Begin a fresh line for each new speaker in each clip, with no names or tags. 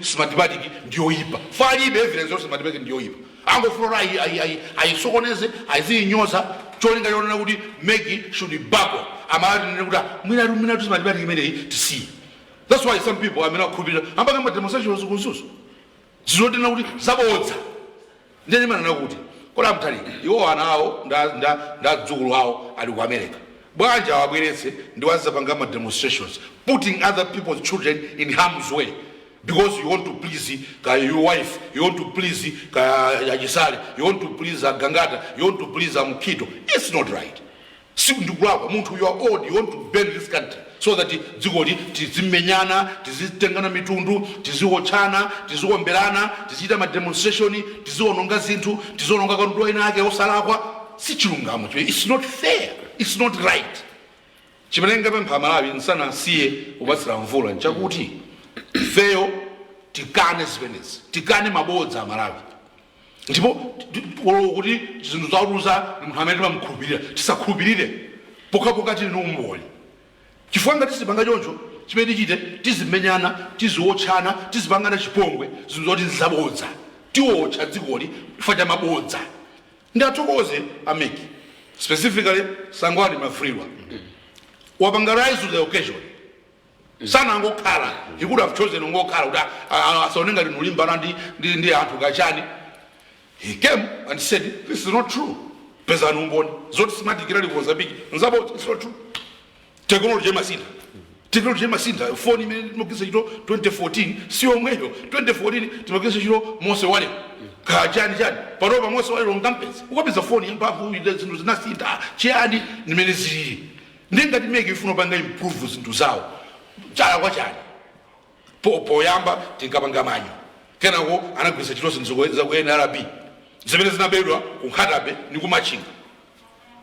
Smartmatic ndiyoyipa. Palibe evidence yoti Smartmatic ndiyoyipa. Angofuna kuti ayisokoneze, aziyinyoza, cholinga chonena kuti MEC should buckle. Amati nene kuti mwinatu Smartmatic imeneyi tisiye. That's why some people amene akhulupirira ambaka ma demonstrations ku Mzuzu, zizotena kuti zabodza. Ndiye ndimanena kuti kodi amuthalika iwo ana awo nda dzukulu awo ali ku America, bwanji awabweretse ndi wazapanga ma demonstrations, putting other people's children in harm's way because you want to please ka your wife, you want to please ka Achisale, you want to please Agangata, you want to please Amkhito? It's not right. Si ndikulakwa munthu. You are old, you want to burn this country so that dzikoli tizimenyana, tizitengana mitundu, tiziwotchana, tiziwomberana, tizichita ma demonstration, tiziononga zinthu, tiziononga katundu ena ake osalakwa. Si chilungamo chimene. It's not fair, it's not right. Chimene ngapempha Malawi nsanasiye kupatsira mvula nchakuti ifeyo tikane zimenezi, tikane mabodza Amalawi. Ndipo kuti zinthu zauluza munthu amene timamukhulupirira, tisakhulupirire pokhapokha tili ndi umboni, chifukwa ngati sitipanga choncho, chimene tichite, tizimenyana, tiziwotchana, tizipangana chipongwe, zinthu zoti nzabodza. Tiwotcha dzikoli chifukwa cha mabodza. Ndathokoze a MEC, specifically Sangwani Mwafulirwa, wapanga rise to the occasion. Sanangokhala. He could have chosen ngokhala kuti asaone ngati nulimbana ndi anthu kachani. He came and said, "This is not true. Pezani umboni zoti Smartmatic inali ku Mozambique nzabodza. It's not true." Technology imasintha, technology imasintha. Foni imene timagwiritsa ntchito 2014 si yomweyo. 2014 timagwiritsa ntchito Mose walero ka chani chani. Panopa Mose walero ngampeza ukapeza foni yamphamvu. Zinthu zinasintha chiyani nimene zilili. Ndingati MEC ifuna upanga improve zinthu zawo, chala kwa chani? Poyamba tinkapanga manual, kenako anagwiritsa ntchito zinthu za ku NRB zimene zinabedwa ku Nkhata Bay ndi kumachinga.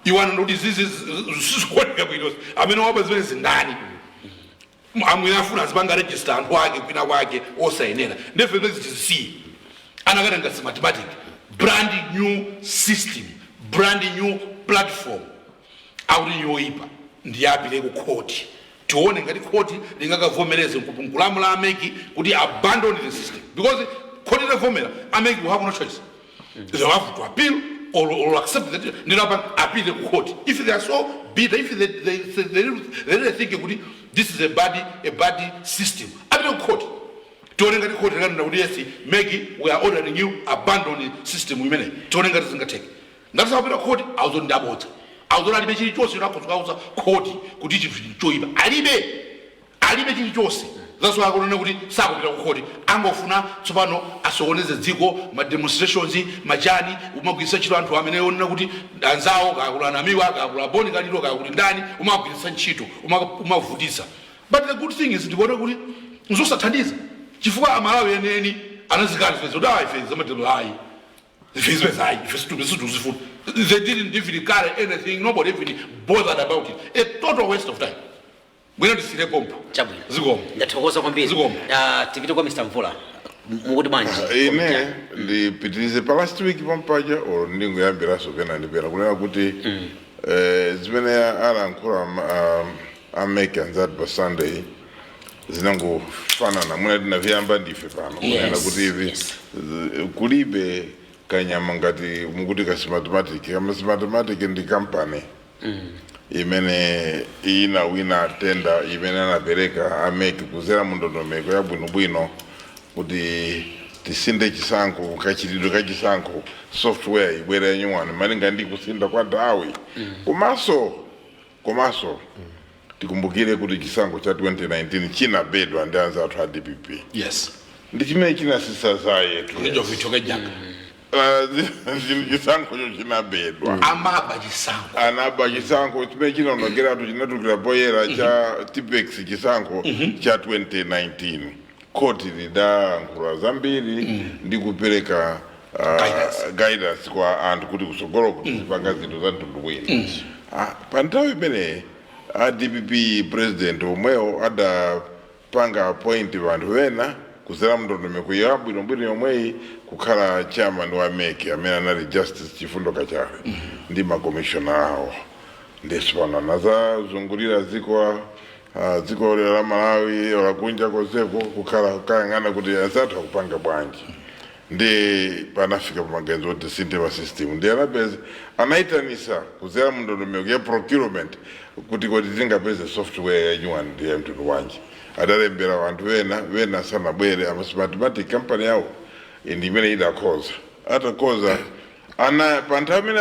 Iwana ndikuti zizi sizikuoneka bwino. Amene waba zimene zindani? Amwene afuna azipanga register anthu ake kwina kwake osayenera. Ndefe zimene tizisiye. Anakatenga Smartmatic, brand new system, brand new platform, akuti yoyipa. Ndiyapite ku khoti, tione ngati khoti lingakavomereze nkulamula a MEC kuti abandon the system, because khoti litavomera, a MEC will have no choice. They have to appeal or accept that. Ndinapa appeal ku court if they are so bitter, if they really think kuti this is a bad system. Apite ku court, tione ngati court likanena kuti, "Yes, MEC, we are ordering you abandon system imene." Tione ngati zingatheke. Ngati sakupita court, awuzoti ndabodza, awuzoti alibe chilichonse chakauza court kuti chinthu choyipa. Alibe, alibe chilichonse. That's why akunena kuti sakupita ku court. Angofuna tsopano asokoneze dziko, ma demonstrations machani, umagwiritsa ntchito anthu amene onena kuti anzawo, kakula Namiwa, kakula Boni Kaliro, kakuli ndani, umagwiritsa ntchito, umavutitsa. But the good thing is ndikuona kuti nzosathandiza, chifukwa Amalawi eneni anazikana zimene zoti ife zamatelo ayi, ife zimene ayi, ife situzifuna. They didn't even carry anything. Nobody even bothered about it. A total waste of time. Bwino tisire pompo.
Chabwino.
Zikomo.
Ndathokoza kwambiri.
Zikomo.
Tipite kwa Mr Mvula. Mukuti bwanji?
Ine ndipitirize pa last week pampaja or ndingoyambiraso pena ndipera kunena kuti zimene alankhula a MEC anzati pa Sunday zinangofanana mwina tinaviyamba ndife pano kunena kuti ivi kulibe kanyama ngati mukuti ka Smartmatic. Kama Smartmatic ndi kampani imene inawina tender imene anapereka a MEC kuzera mu ndondomeko yabwinobwino kuti tisinde chisankho, kachitidwe ka chisankho, software ibwere yanyuwani malinga ndi kusinda kwa nthawi. Komanso tikumbukire kuti chisankho cha 2019 chinabedwa ndi anzathu a DPP. Ndi chimene chinasisa zayetu.
Ndijo jaka.
Chisankhocho chinabedwa.
Amaba chisankho.
Anaba chisankho chimene chinaonekeratu, chinatulukira poyera cha Tipp-Ex, chisankho cha 2019. Khoti lidalankhula zambiri ndi kupereka
Guidance.
guidance kwa anthu kuti kusogolo kuti zipanga zinthu za mtundu wina. Pa nthawi imeneyi a DPP president omwewo adapanga appoint anthu ena kuzera mndondomeko yabwinobwino yomweyi kukhala chairman wa MEC, amene anali Justice Chifundo Kachale, ndi makomishona awo. Ndiso pano anazazungulira dziko. Dziko la Malawi lakunja konseko kukhala kayang'ana kuti azathu akupanga bwanji. Ndi panafika pamaganizo kuti tisinthe pa system. Ndi anapeza, anaitanisa kuzera mu ndondomeko ya procurement kuti kodi tingapeze software ya new ndi ya mtundu wanji. Adalembera anthu ena, wena sanabwere. Ama Smartmatic company yawo ndi imene idakhoza. Atakhoza, ana pa nthawi imene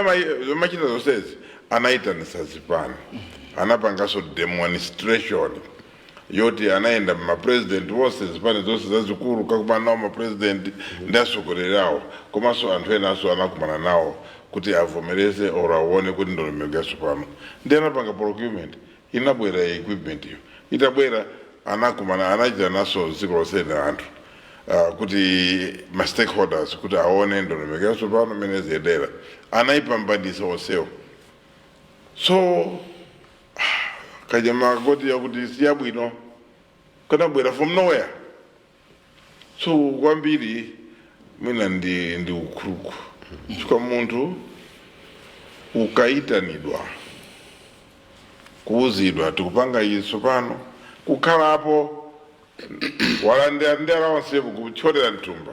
amachita zonsezi, anaitanisa zipani, anapanganso demonstration yoti anayenda mapresident wonse, zipani zonse zazikulu, kakumana nawo mapresident ndi atsogoleri awo, komanso anthu enanso anakumana nawo kuti avomereze or aone kuti ndondomeko yatsopano. Ndi anapanga procurement, inabwera equipment iyo. Itabwera, anakumana, anachita naso dziko lonse na anthu kuti ma stakeholders kuti aone ndondomeko yatsopano imene ziyendera. Anayipambanisa onsewo. So kanyama koti yakuti siyabwino kanabwera from nowhere. So kwambiri mwina ndi ukhuluku, chifukwa munthu ukaitanidwa, kuuzidwa tikupanga izo pano, kukhalapo walandira ndi allowance kuthyolera mthumba,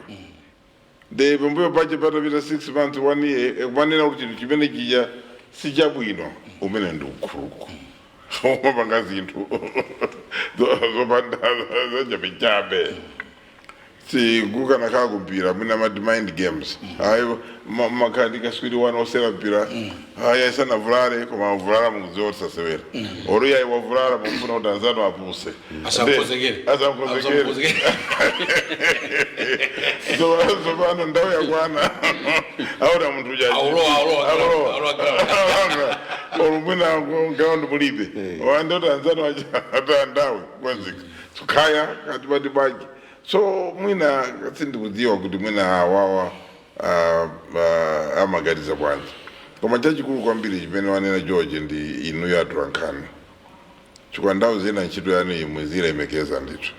ndi pambuyo pache patapita 6 months, 1 year, kumanena kuti chinthu chimene chija sichabwino, umene ndi ukhuluku. Umapanga zinthu zopanda zachabechabe. Sikukanakhala kumpira, mwina amati mind games. Hayi, makhala ndi kaswiri wanu osera mpira, hayi, asanavulale, koma avulala, mukudziwa kuti sasewera, oro yayi wavulala, mukufuna kuti anzanu apuse.
Asamkonzekere.
Asamkonzekere.
Asamkonzekere.
Tsopano ndawo yakwana, aona munthu uja.
Aulowa, aulowa,
Aulowa.
aulowa ground.
Olo mwina ground mulibe, wandoti anzanu ata ndawe kwenzika khaya katibati bwanji. So mwina sindikudziwa kuti mwina awawa amaganiza bwanji, koma chachikulu kwambiri chimene wanena George ndi inuyo atolankhani, chifukwa ndawo zina ntchito yanu imwe zilemekeza ndithu.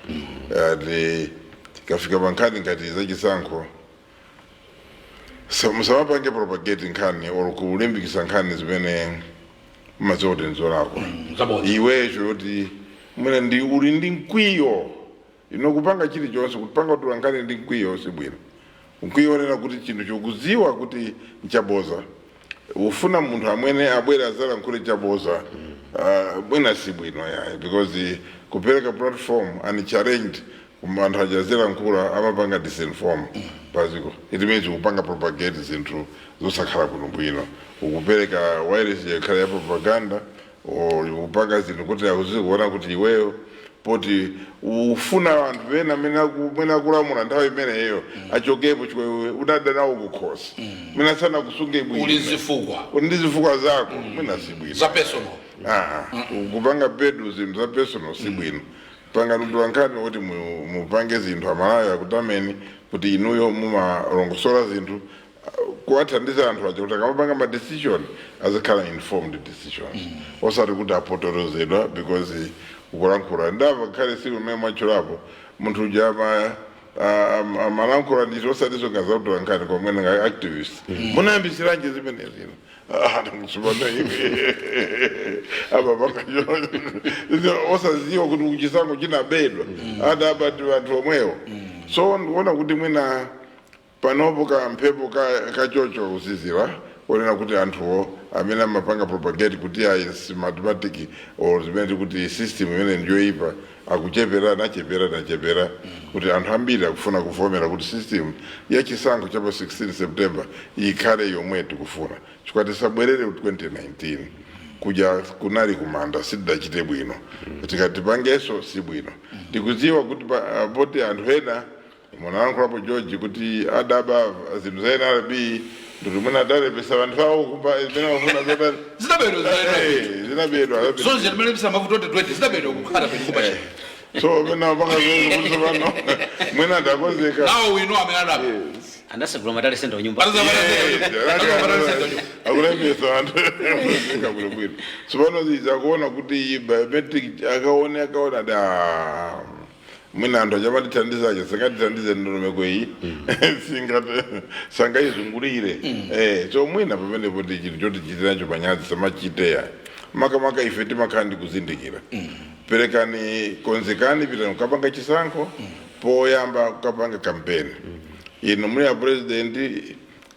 Ati tikafika pa nkhani ngati zachisankho, musamapange propagate nkhani or kulimbikisa nkhani zimene mumadziwa kuti nzolakwa.
Zabodza.
Iwecho kuti mwina ndi uli ndi mkwiyo ino kupanga chilichonse, kupanga kuti nkhani ndi mkwiyo sibwino. Mkwiyo onena kuti chinthu chokudziwa kuti nchaboza, ufuna munthu amwene abwere azalankhule chaboza, mwina sibwino yayi, because kupereka platform unchallenged kuma anthu ajazilankhula, amapanga disinform paziko. It means kupanga propagate zinthu zosakhala bwinobwino, ukupereka wireless yakhala ya propaganda or kupanga zinthu kuti akuzikuona kuti iweyo poti ufuna anthu ena amene mwene akulamula nthawi imeneyo achokepo, chifukwa iwe udada nawo kukhosi, mwina sana kusunge bwino.
Uli zifukwa.
Uli ndi zifukwa zako, mwina sibwino.
Za personal.
Ah, kupanga pedu zinthu za personal sibwino. Panga nkhani kuti mupange zinthu, Amalawi akutameni kuti inuyo mumalongosola zinthu, kuwathandiza anthu aja kuti akamapanga ma decision azikhala informed decisions, osati kuti apotorozedwa because ukulankhula. Ndamva khale siku mmene mwatchulapo munthu uja amalankhula nditi osatiso ngazakutola nkhani komwene nga activist, munayambisiranji zimenezi ino? Tsopano iwe apa pakacho osaziwa kuti kuchisankho chinabedwa, adaba ndi anthu omwewo. So ndikuona kuti mwina panopo kamphepo kachocho kuzizira, onena kuti anthuwo amene amapanga propagate kuti ayi Smartmatic or zimene tikuti system imene ndiyoipa akuchepera, nachepera, nachepera, kuti anthu ambiri akufuna kuvomera kuti system ya chisankho cha pa 16 September ikhale yomwe tikufuna, chifukwa tisabwerere ku 2019 kuja kunali kumanda, sitidachite bwino. Tikatipangenso si bwino. Ndikudziwa kuti poti anthu ena munalankhulapo George kuti adaba zinthu za NRB, ndikuti mwina adalepesa anthu awo kumba zimene amafuna zotani.
Zidabedwa.
Eh, zinabedwa.
Zonse zimalipisa mavuto 2020 zidabedwa kukhala peni kupacha.
So mwina apanga zonse kuti tsopano mwina adakonzeka.
Nawo wino amene adaba.
Anasegula matali senta kunyumba.
Akulembesa anthu bwinobwino. Tsopano zizakuona kuti biometric akaone, akaona da mwina anthu achamatithandizacho sangatithandize, ndondomeko iyi sangayizungulire. So mwina pamenepo ndi chinthu choti chitiracho manyazi, samachiteya makamaka ife timakhala ndi kuzindikira. Perekani, konzekani, pitani kukapanga chisankho. Poyamba kukapanga kampeni, inu muli a president,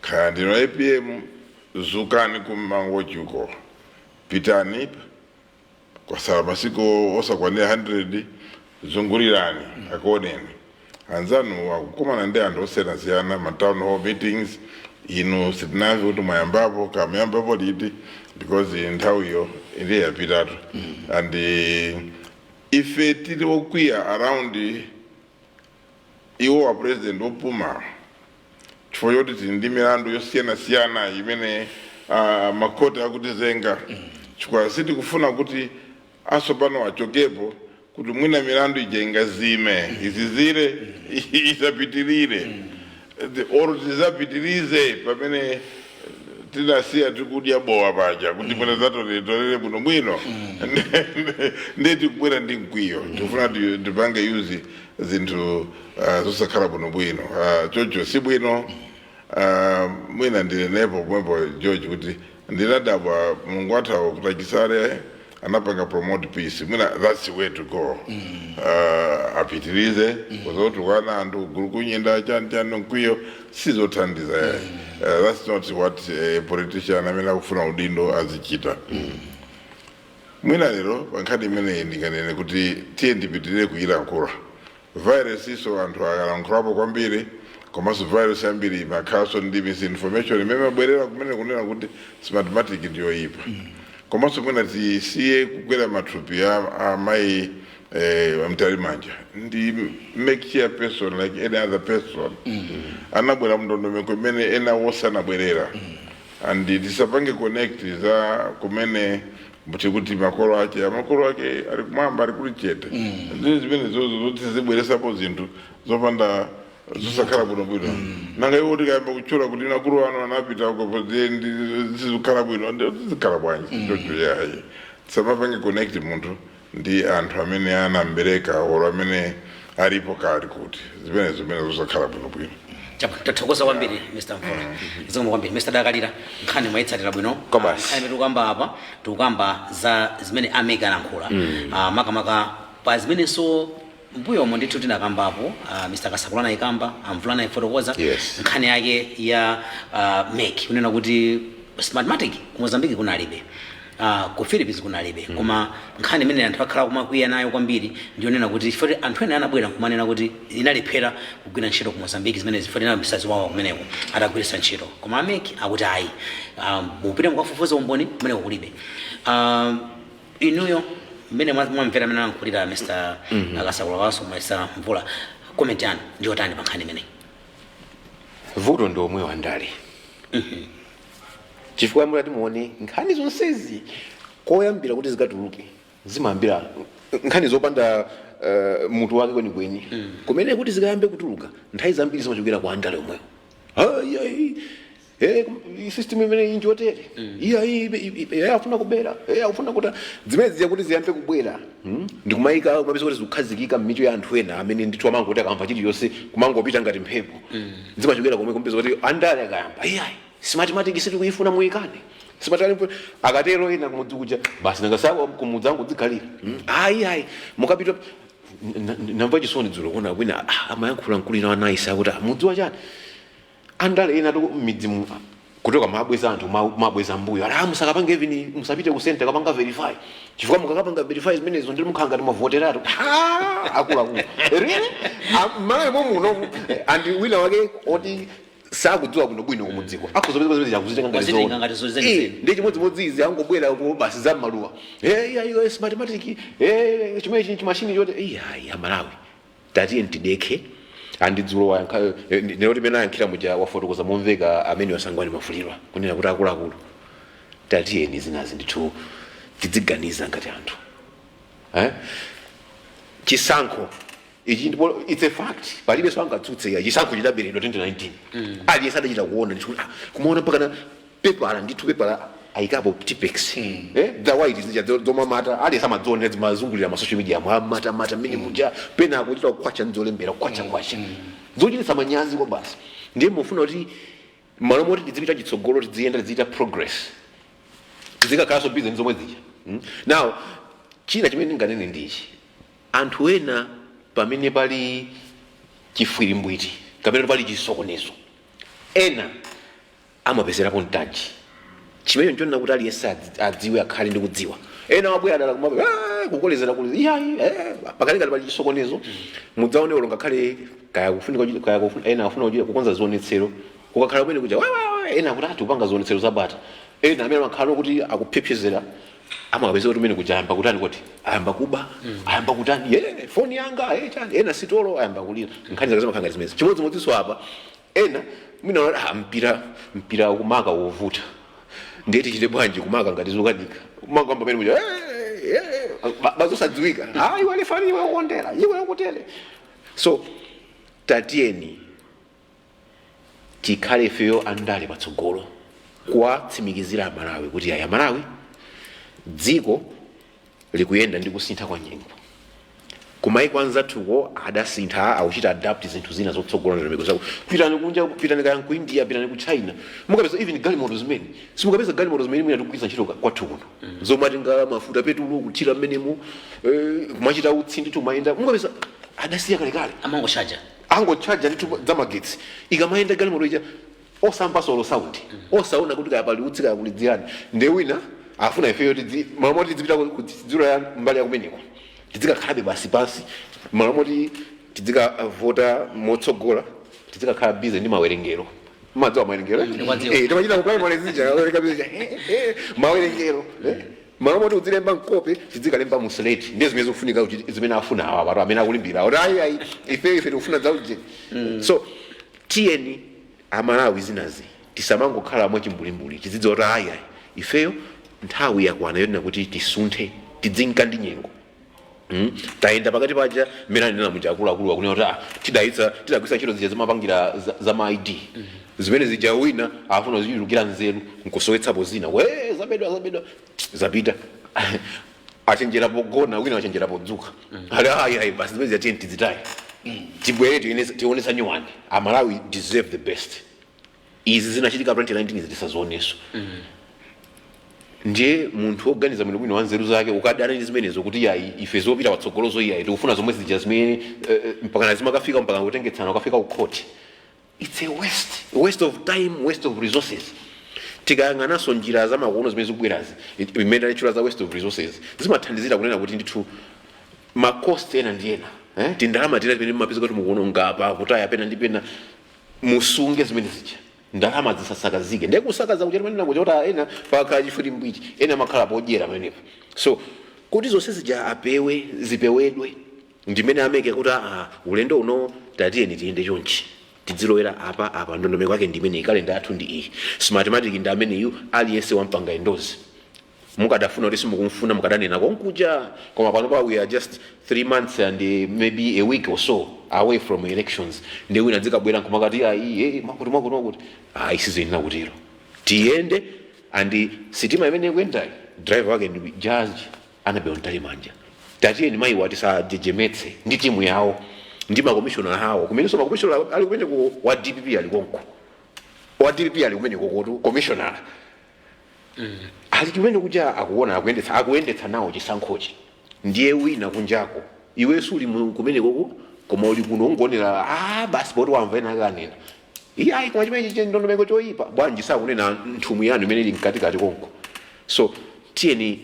kaya ndino APM, zukani kumangochi uko, pitani, kwasala masiku osakwanira 100, zungulirani, akuoneni anzanu akukumana ndi anthu osiyanasiyana, ma town hall meetings. Inu sitinamve kuti mwayambapo, kamuyambapo liti? Because nthawiyo ndiye yapitatu. And ife tili okwiya around iwo wa president opuma, chifukwa choti tili ndi milandu yosiyanasiyana imene makoti akutizenga, chifukwa sitikufuna kuti asopano achokepo kuti mwina milandu ija ingazime, izizire, isapitirire or tizapitirize pamene tinasiya tikudya bowa paja, kuti mwina zatolere bwino bwino. Ndiye tikubwera ndi mkwiyo, tikufuna tipange use zinthu zosakhala bwino bwino. Chocho si bwino. Mwina ndinenepo pomwepo, George, kuti ndinadabwa Mulungu athawo kuti achisale anapanga promote peace. Mwina that's the way to go. Apitirize kuzotukwana anthu, gulu kunyenda, chani chani, mkwiyo sizothandiza. That's not what a politician amene akufuna udindo azichita. Mwina lero pa nkhani imeneyi ndinganene kuti tiye ndipitirire kuyilankhula virus iso. Anthu akalankhulapo kwambiri, komanso virus yambiri imakhalanso ndi misinformation imene imabwerera kumene kunena kuti Smartmatic ndiyoyipa. Komanso mwina tisiye kukwera mathupi a amayi Mtalimanja. Ndi MEC chairperson like any other person. Anabwera mndondomeko imene ena wonse anabwerera, and tisapange connect za kumene kuti makolo ake, amakolo ake ali kumwamba, ali kuli chete. Ndi zimene zozo zoti zibweresapo zinthu zopanda, zosakhala bwinobwino. Nanga iwo tikayamba kutchula kuti nakulu ano anapita uko, zizikhala bwino, zizikhala bwanji chocho? Yayi, tisamapange connect munthu ndi anthu amene anambereka olo amene alipo kali, kuti zimene zimene zosakhala bwinobwino.
Tathokoza kwambiri, Mr Mvula, zikomo kwambiri. Mr Dakalira, nkhani mwayitsatira bwino?
Kobasi.
Nkhani imene tikukamba apa, tikukamba za zimene a MEC alankhula, makamaka pa zimenenso mbuyomo ndithu tinakambapo, Mr Kasakula anayikamba, amvula anayifotokoza. Nkhani yake ya MEC kunena kuti Smartmatic ku Mozambique kunalibe, ku Philippines kunalibe. Koma nkhani imene anthu akhala kumakwiya nayo kwambiri ndiyonena kuti chifukwa anthu ena anabwera nkumanena kuti inalephera kugwira ntchito ku Mozambique, zimene zifukwa inayambisa wawa kumeneko atagwiritsa ntchito. Koma a MEC akuti ayi, mupite mukafufuze umboni, kumeneko kulibe. Inuyo mmene mwamvera amene alankhulira Mr Akasakula kaso Mr Mvula, comment yanu ndiyotani pa nkhani imeneyi?
Vuto ndi omwe wandale, chifukwa mutati muone nkhani zonsezi koyambira kuti zikatuluke, zimayambira nkhani zopanda mutu wake kwenikweni. Kumene kuti zikayambe kutuluka, nthawi zambiri zimachokera kwa andale omwewo. Ayi, ayi, system imene injotere, iye afuna kubera, afuna kuti zimene zija kuti ziyambe kubwera, Ndikumayika kumapeza kuti zikukhazikika m'mitu ya anthu ena amene ndithu amangoti akamva chiliyonse kumangopita ngati mphepo. Zimachokera komwe, kumpeza kuti andale akayamba, iyayi, Smartmatic sitikuyifuna, muyikane Smartmatic. Akatero ena kumudzi kuja basi, nanga sako kumudzi angodzikhalira. Ayi, ayi, mukapita namva chisoni dzulo kuona kwina amayankhula mkulu ina wanaisa akuti, "Mudzi wa chani?" Andale ena tu m'midzi kutoka mabweza anthu, mabweza mbuyo, ala musakapange, even musapite ku center kapanga verify, chifukwa mukakapanga verify zimenezo ndi mukhala ngati mwavoteratu. Akuluakulu, really? Malawi muno, and wina wake oti sakudziwa bwinobwino kumudziko akuzopeza zimene akuzitenga ngati
Wazitenga
zoona.
ngati zenizeni.
Ndi chimodzimodzi izi, angobwera ku basi za maluwa, iya iyo Smartmatic, chimene chimashini chote. Iya, iya, Malawi, tatiye ntidekhe. Andidzulo wayankha ndinoti pena ayankhira muja wafotokoza momveka amene wasangwani Mwafulirwa kunena kuti akuluakulu, tatiyeni zinazi ndithu tidziganiza ngati anthu, eh? Chisankho ichi ndipo it's a fact, palibe so angatsutse ya chisankho chidaberedwa 2019. Aliyense adachita kuona ndithu, kumaona mpaka na pepala ndithu, pepala ayikapo Tipp-Ex, the white zija zomamata, aliyense amadzionera, zimazungulira ma social media mwamatamata mmene muja, pena akuchita kukwacha nzolembera kukwacha kwacha, zochititsa manyazi kwa basi. Ndiye mufuna kuti malo moti tidzipita chitsogolo, tidziyenda, tidziita progress, tizikakhalanso busy ndi zomwe zija. Now China chimene ndinganene ndichi: anthu ena pamene pali chifwirimbwiti kapena pali chisokonezo, ena amapezerapo mtaji. Chimene nchonena kuti aliyense adziwe, akhale ndi kudziwa. Ena wabwera dala kumabe kukolezera kuli iyayi pakatikati pali chisokonezo. Mudzaone ulo ngakhale kaya kufunika kaya ena afuna kukonza zionetsero, kukakhala kumene kuja wa, wa, wa, ena akuti ati kupanga zionetsero zabata. Ena amene amakhala kuti akupyepyezera amakapeza kuti kumene kuja ayamba kutani, kuti ayamba kuba, ayamba kutani, ye foni yanga, chani, ena sitolo ayamba kulira. Nkhani zake zimakhala ngati zimenezi. Chimodzimodzinso apa, ena mwina wanati, ah, mpira kumaka wovuta, ndiye tichite bwanji kumaka ngati zokanika kumaka pamene kuja bazosadziwika, ah, iwe alifani, iwe ukondera, iwe ukutere. So tatiyeni tikhale ifeyo andale patsogolo kuwatsimikizira Amalawi kuti aya Malawi, dziko likuyenda ndi kusintha kwa nyengo. Kumaiko anzathuko adasintha, akuchita adapt zinthu zina zotsogola ndondomeko zako. Pitani kunja, pitani kaya ku India, pitani ku China, mukapeza even galimoto zimene simukapeza galimoto zimene mwina tikugwiritsa ntchito kwathu kuno, zomatenga mafuta, petulo, kuthira mmenemo, kumachita utsi ndithu mayenda, mukapeza adasiya kalekale.
Amangoshaja.
Angotchaja ndithu zamagetsi. Ikamayenda galimoto ija osamva solo sound, osaona kuti kaya pali utsi, kaya kuli dziyani. Nde wina afuna ifeyo tidzi malo moti tidzipita kudzula ya mbali yakumeneko, tidzikakhalabe basi pansi, malo moti tidzikavota motsogola, tidzikakhala busy ndi mawerengero. Madziwa mawerengero, eh?
Ndikuwadziwa.
Timachita ku primary zija, werenga zija, mawerengero, malo moti udzilemba mkope, tidzikalemba mu slate. Ndiye zimene zikufunika zimene afuna awa pano amene akulimbira kuti ayi, ayi, ife tikufuna zauje. So tiyeni Amalawi, zinazi tisamangokhala mwachimbulimbuli, tidzidziwa kuti ayi, ayi, ifeyo nthawi yakwana yonena kuti tisunthe, tidzinka ndi nyengo. Tayenda pakati paja mmene anenera muja akuluakulu akunena kuti tidayitsa, tidagwisa ntchito zija zimapangira za ma ID zimene zija. Wina afuna zichulukira nzeru nkusowetsapo zina, we zabedwa, zabedwa, zapita. Achenjera pogona, wina achenjera podzuka. Ali ayi, ayi, basi, zimene zija tiyeni tidzitaye, tibwere tionesa nyuwani. Amalawi deserve the best. Izi zinachitika 2019 izi tisazionenso. Ndiye munthu woganiza bwinobwino wa nzeru zake ukadana ndi zimenezo kuti yayi, ife zopita patsogolozo iyayi, tikufuna zomwe zija zimene mpakana zimakafika mpaka kutengetsana, ukafika ku court. It's a waste of time, waste of resources. Tikayang'ananso njira zamakono zimene zikubwerazi, imene alitchula za waste of resources, zimathandizira kunena kuti ndithu ma cost ena ndi ena, tindalama tina timene mumapeza kuti mukuononga apa, kutaya pena ndi pena, musunge zimene zija, ndalama zisasakazike. Ndiye kusakaza kuja timanena kuja kuti ena pakhala chifwirimbwiti, ena amakhala podyera pamenepo. So kuti zonse zija apewe, zipewedwe, ndimene a MEC kuti ulendo uno tatiyeni tiyende chonchi, tidzilowera apa apa, ndondomeko yake ndimene, kalenda yathu ndi iyi, Smartmatic ndi ameneyu, aliyense wampanga endorse. Mukadafuna kuti simukumfuna, mukadanena konkuja. Koma pano pa we are just 3 months and maybe a week or so away from elections, ndi wina dzikabwera nkumakati ayi, mwakuti, mwakuti, mwakuti, ayi, sizoyenera kutero. Tiyende and sitima imene ikuyendayi driver wake ndi Judge Annabel Mtalimanja. Tatiyeni mayiwa tisajejemetse ndi timu yawo ndi makomishona awo kumenenso makomishona ali kumeneko, wa DPP ali konko, wa DPP ali kumeneko kotu commissioner ali kumene kuja, akuona, akuyendetsa nawo chisankhochi. Ndiye wina kunjako, iwe suli kumenekoko koma uli kuno ungonera, ah, basi, poti wamva ena akanena iye ayi, koma chimene chichi ndondomeko choyipa bwanji sakunena nthumwi yanu imene ili mkatikati konko? So tiyeni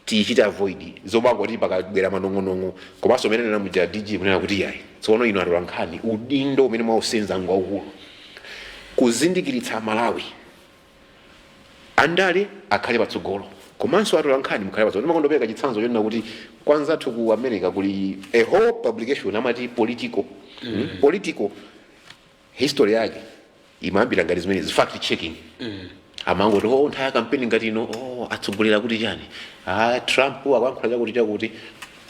tichite avoid zomangoti pakabwera manong'onong'o. Komanso umene nena muja DG kunena kuti yayi, tsono inu atola nkhani, udindo umene mwausenza ngwaukulu kuzindikiritsa Malawi. Andale akhale patsogolo, komanso atola nkhani mukhale patsogolo. Ndimakondopereka chitsanzo chonena kuti kwanzathu ku America kuli a whole publication amati Politico. Politico history yake imayambira ngati zimenezi, fact checking. Amangoti, oh, nthawi ya kampeni ngati ino, oh, atsogolera kuti chani, ah, Trump akuyankhula chakuti chakuti,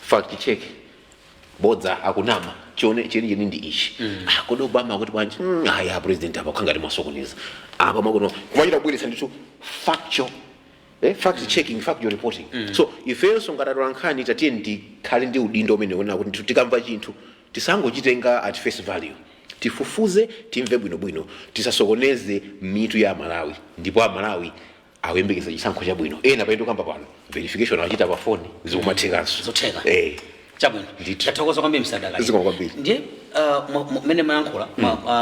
fact check, bodza, akunama, chione chenicheni ndi ichi. Ah, kodi Obama akuti bwanji? Aya, president apa kukhangati mwasokoneza apa, mwakuno kumachita kubweretsa ndithu factual, fact checking, factual reporting. So ifenso ngati atola nkhani tatiye tikhale ndi udindo umene unena kuti ndithu tikamva chinthu tisangochitenga at face value, tifufuze, timve bwinobwino, tisasokoneze mitu ya Amalawi. Ndipo Amalawi Akuyembekeza chisankho chabwino. Ena paendo kamba pano verification achita pa foni, zikumathekanso.
Zotheka.
Eh.
Chabwino.
Ndithu.
Tathokoza kwambiri, msadakali.
Zikomo kwambiri.
Ndiye mmene mayankhula,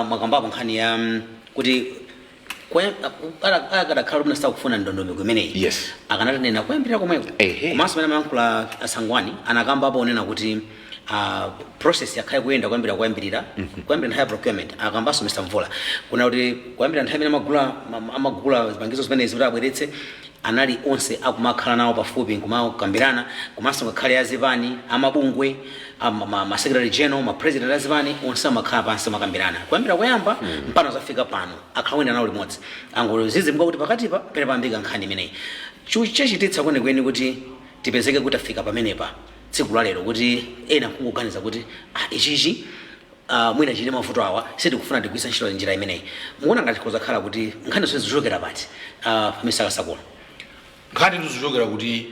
mwakambapo nkhani ya kuti akadakhala kuti sakufuna ndondomeko imeneyi, akanatinena kuyambirira komweko. Komanso mmene mayankhula asangwani, anakambapo onena kuti process yakhale kuyenda kuyambira kuyambirira, kuyambira nthawi ya procurement. Akambanso Mr Mvula kuna kuti kuyambira nthawi imene amagula zipangizo zimenezi kuti abweretse, anali onse akumakhala nawo pafupi nkumakambirana, komanso ngakhale azipani, amabungwe, ma secretary general, ma president azipani, onse amakhala pansi amakambirana kuyambira kuyamba mpano zafika pano, akhala kuyenda nawo limodzi. Angozizimka kuti pakatipa pene pambika nkhani imeneyi chachititsa kwenikweni kuti tipezeke kuti afika pamenepa tsiku la lero, kuti ena nkungoganiza kuti ah, ichichi mwina chili mavuto awa, sitikufuna tigwiritsa ntchito njira imeneyi. Mukuona ngati kozakhala kuti nkhani zonse zichokera pati, Mr Kasakula?
Nkhani tizichokera kuti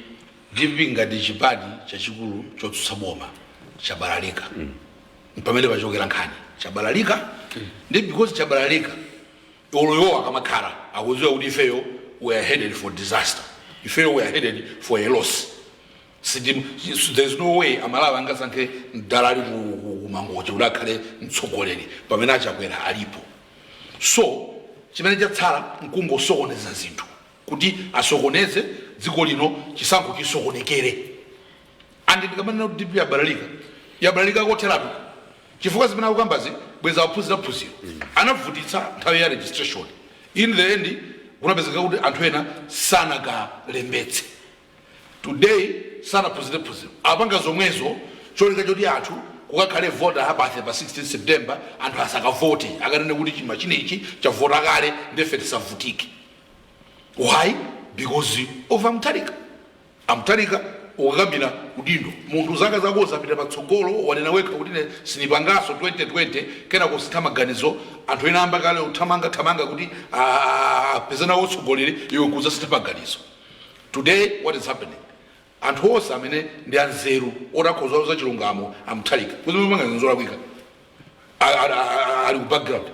DPP ngati chipani chachikulu chotsutsa boma chabalalika. Pamene pachokera nkhani, chabalalika. Ndi because chabalalika, oloyowa akamakhala akudziwa kuti ifeyo we are headed for disaster, ifeyo we are headed for a loss. There's no way Amalawi angasankhe mdalali kumangochi kuti akhale mtsogoleri pamene Achakwera alipo. So chimene chatsala nkungosokoneza zinthu, kuti asokoneze dziko lino, chisankho chisokonekere. And ndikamanena kuti DPP yabalalika, yabalalika kotheratu, chifukwa zimene akukambazi bweza aphunzira phunziro anavutitsa nthawi ya registration. In the end kunapezeka kuti anthu ena sanakalembetse. Today sanaphunzire phunziro, apanga zomwezo cholinga choti anthu kukakhale voter apathy pa 16 September, anthu asakavote, akanene kuti chima chinechi chavota kale, ndefe tisavutike. Why? Because of Amutharika. Amutharika ukakambira udindo munthu, zaka zako zapita patsogolo, wanena wekha kuti ine sinipangaso 2020, kena kusintha maganizo. Anthu ena amba kale uthamanga thamanga kuti apezana wotsogoleri, iwe kuzasintha maganizo. Today what is happening, anthu onse amene ndi anzeru otakhoza za chilungamo, Amutharika kuti mapanga zolakwika, ali ku background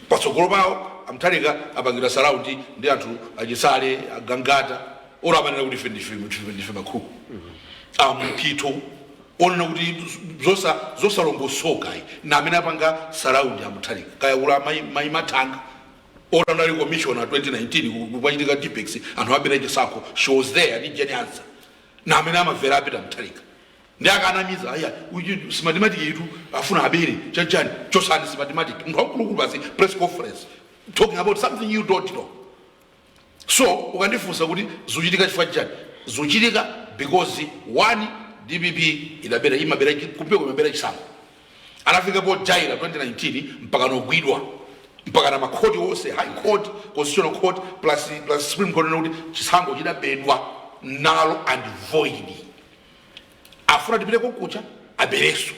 patsogolo pawo. Amutharika apangidwa surround ndi anthu achisale, agangata ora amanena kuti ife ndife makhuku amphito, onena kuti zosalongosoka na amene apanga surround Amutharika. Kaya kula mai Mathanga ora anali commissioner 2019 kupachitika Tipp-Ex, anthu abera chisankho, she was there ndi Jane Ansah, na amene amavera apita Mutharika ndi akanamiza aya uyu Smartmatic itu afuna abere chachani, chosani Smartmatic. Munthu wamkulukulu basi, press conference talking about something you don't know. So ukandifunsa kuti zuchitika chifukwa chani, zuchitika because one, DPP idabera, imabera, kumpeko imabera chisankho. Anafika po jaira 2019 mpaka nogwidwa, mpaka na makhoti onse, High Court, Constitutional Court plus Supreme Court, kuti chisankho chidabedwa null and void. Afuna tipite kokucha abereso,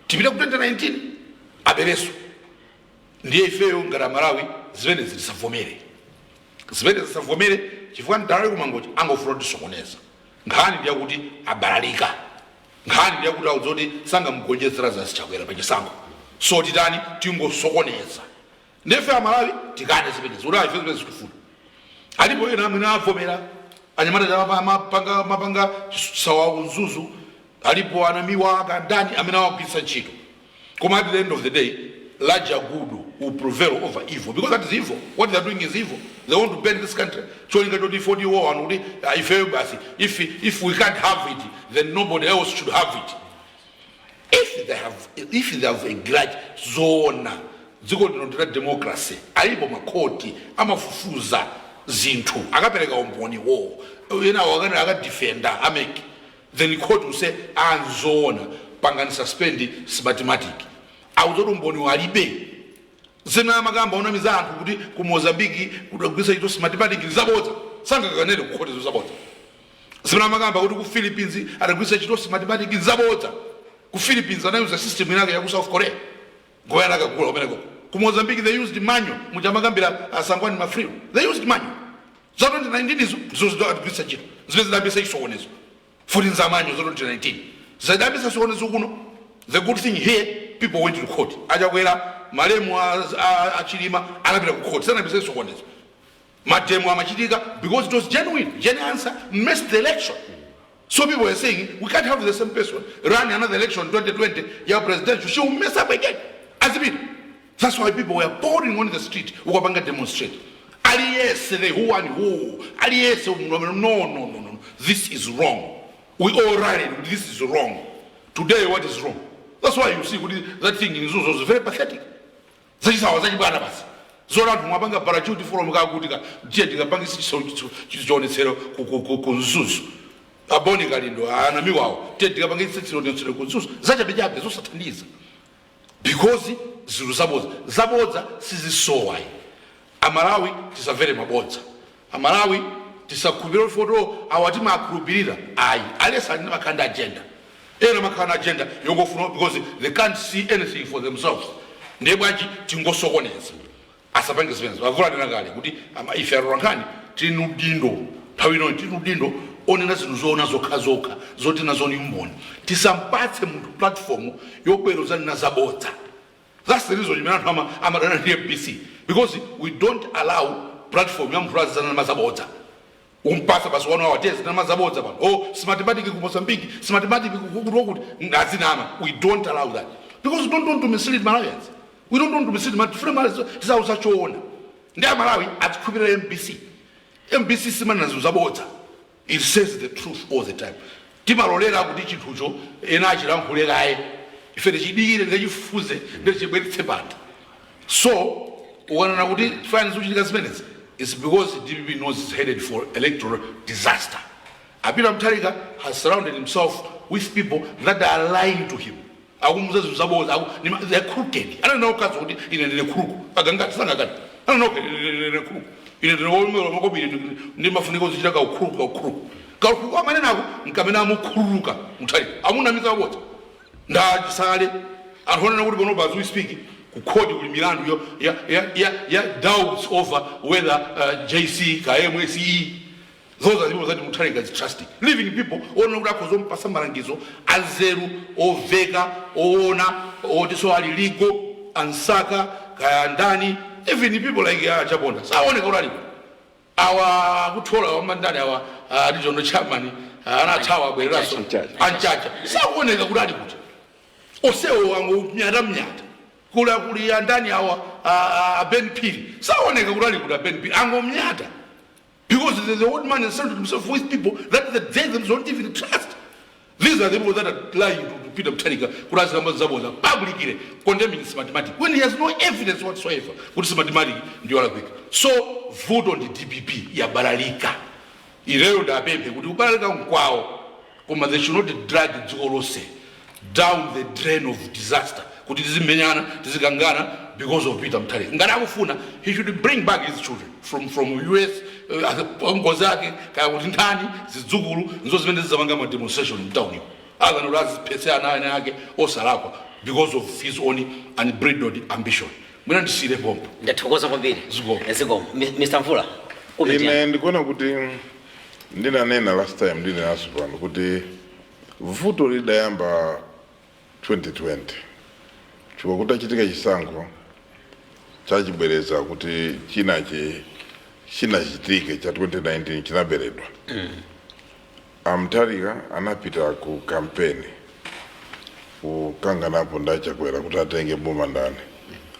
tipite ku 2019 abereso. Ndiye ifeyo ngati Amalawi zimene zitisavomere, zimene zisavomere, chifukwa mdalali kumangochi angofuna kutisokoneza. Nkhani ndiyakuti abalalika. Nkhani ndiyakuti audzoti sangamugonjetsera zasichakwera pachisankho, so titani? Tingosokoneza. Ndife Amalawi tikane zimenezi kuti ife zimene zitifuna. Alipo ena amene avomera, anyamata mapanga sawa mzuzu, alipo anamiwa akandani amene awagwiritsa ntchito. Koma at the end of the day, larger good will prevail over evil, because that is evil. What they are doing is evil. They want to burn this country, cholinga choti 40 war anthu kuti ifeyo basi, if we can't have it, then nobody else should have it. If they have a grudge, zoona dziko lino ndila democracy, alipo makhoti amafufuza zinthu, akapereka umboni wo ena wakana akadefenda a MEC, then court will say, anzoona, pangani suspend Smartmatic. Auzoti umboni walibe. Zina amakamba onamiza anthu kuti ku Mozambiki kudagwisa ito Smartmatic, zabodza, sangakanene ku khoti, zabodza. Zimene amakamba kuti ku Philippines adagwisa ntchito Smartmatic, zabodza. Ku Philippines anayuza system inake ya ku South Korea, ngoyana akagula kumeneko. Ku Mozambique they used manual, muchamakambira asangwani mafrio, they used manual. Za 2019 izo ndizo zidagwisa ntchito, zimene zidambisa chisokonezo futi nza manual za 2019, zidambisa chisokonezo kuno. The good thing here, people went to court. Achakwera, malemu achilima anapita ku court, sanambisa chisokonezo. Mademo amachitika because it was genuine. Jane Ansah missed the election, so people were saying we can't have the same person run another election, 2020 ya presidential, she will mess up again, azipita. That's why people were pouring on the street ukapanga demonstrate, aliyese, the who and who, aliyese. No, no, no, no, no, this is wrong. We all rallied, this is wrong. Today what is wrong? That's why you see kuti that thing in Mzuzu was very pathetic. Zachisawa, zachibwana basi, zora anthu mwapanga parachute from kakuti ka tiye tikapangisa chionetsero ku Mzuzu. Aboni Kalindo anamiwawo, tiye tikapangisa chionetsero ku Mzuzu, zachabechabe, zosathandiza, because zinthu zabodza, zabodza sizisowa. Amalawi, tisamvere mabodza. Amalawi, tisakhulupirire foto awa timakhulupirira, ayi. Alesa ali makhala ndi agenda, ena makhala na agenda yongofuna because they can't see anything for themselves. Ndiye bwanji tingosokoneza? Asapange zimenezo. Avulanena kale kuti ife atolankhani tili ndi udindo, nthawi inoyi tili ndi udindo onena zinthu zoona zokhazokha, zoti nazo ni umboni. Tisampatse munthu platform yobwera uzanena zabodza. That's the reason imene anthu amadana ndi MBC, because we don't allow platform ya munthu azizanena mazabodza. Umpasa basi 1 hour tezi namazabodza pano, oh, Smartmatic ku Mozambique, Smartmatic kuti azinama. We don't allow that because we don't want to mislead Malawians. We don't want to mislead Malawians. Tifune Malawi tisauza choona. Ndi Amalawi azikhulupirira MBC. MBC simanena zinthu zabodza. It says the truth all the time. Timalolera kuti chinthucho ena achilankhule kaye, ife tichidikire, tikachifufuze, ndichibweretse pano. So ukanena kuti fine zikuchitika zimenezi, it's because DPP knows it's headed for electoral disaster. A Peter Mutharika has surrounded himself with people that are lying to him, akumuza zinthu zabodza. They're crooked. Ananena ukazi kuti ine ndine crook, akangati sangakati ananena okay, ine ndine crook, ine ndine womera makobiri, ndimafunika kuzichita kaukhuluku, kaukhuluku, kaukhuluku. Amanenako nkamene amukhululuka Mutharika, amunamiza kabodza ndachisale. Anthu onena kuti pano, as we speak, ku khoti kuli milandu yo ya doubts over whether JC ka MSE. Those are the people that Mutharika is trusting, living people onena kuti akhoza kumpasa malangizo anzeru, oveka, oona, oti so ali legal ansaka kaya ndani. Even people like Chaponda saoneka kuti alipo. Awa kuthola wamandani, awa regional chairman, anathawa, abwereraso.
Anchacha.
Anchacha sakuoneka kuti ali kuti. Osewo wangu mnyata mnyata kula kuli andani awa, a Ben Phiri saoneka kuti ali kuti. A Ben Phiri angomnyata because the old man has surrounded himself with people that they themselves don't even trust. These are the people that are lying to Peter Mutharika kuti azikamba zabodza publicly, condemning Smartmatic when he has no evidence whatsoever kuti Smartmatic ndiyo alakwika. So vuto ndi DPP yabalalika. Ileyo ndapemphe kuti kubalalika nkwawo, koma they should not drag dziko lonse down the drain of disaster, kuti tizimenyana, tizikangana because of Peter Mutharika. Ngati akufuna, he should bring back his children from US, ngozi ake kaya kuti ndani, zidzukulu nzo zimene zizapanga ma demonstration mtaunimo, other than aziphetse ana ane ake osalakwa because of his own unbridled ambition. Mwina ndisiyire pompo.
Ndathokoza kwambiri.
Zikomo.
Zikomo. Mr Mvula, comment
Ine
yanu.
ndikuona kuti ndinanena last time, ndinenaso pano kuti vuto lidayamba 2020 chifukwa kutachitika chisankho chachibwereza, kuti chinachi chinachitike cha 2019 chinaberedwa. Amutharika anapita ku kampeni kukanganapo ndi Achakwera kuti atenge boma ndani.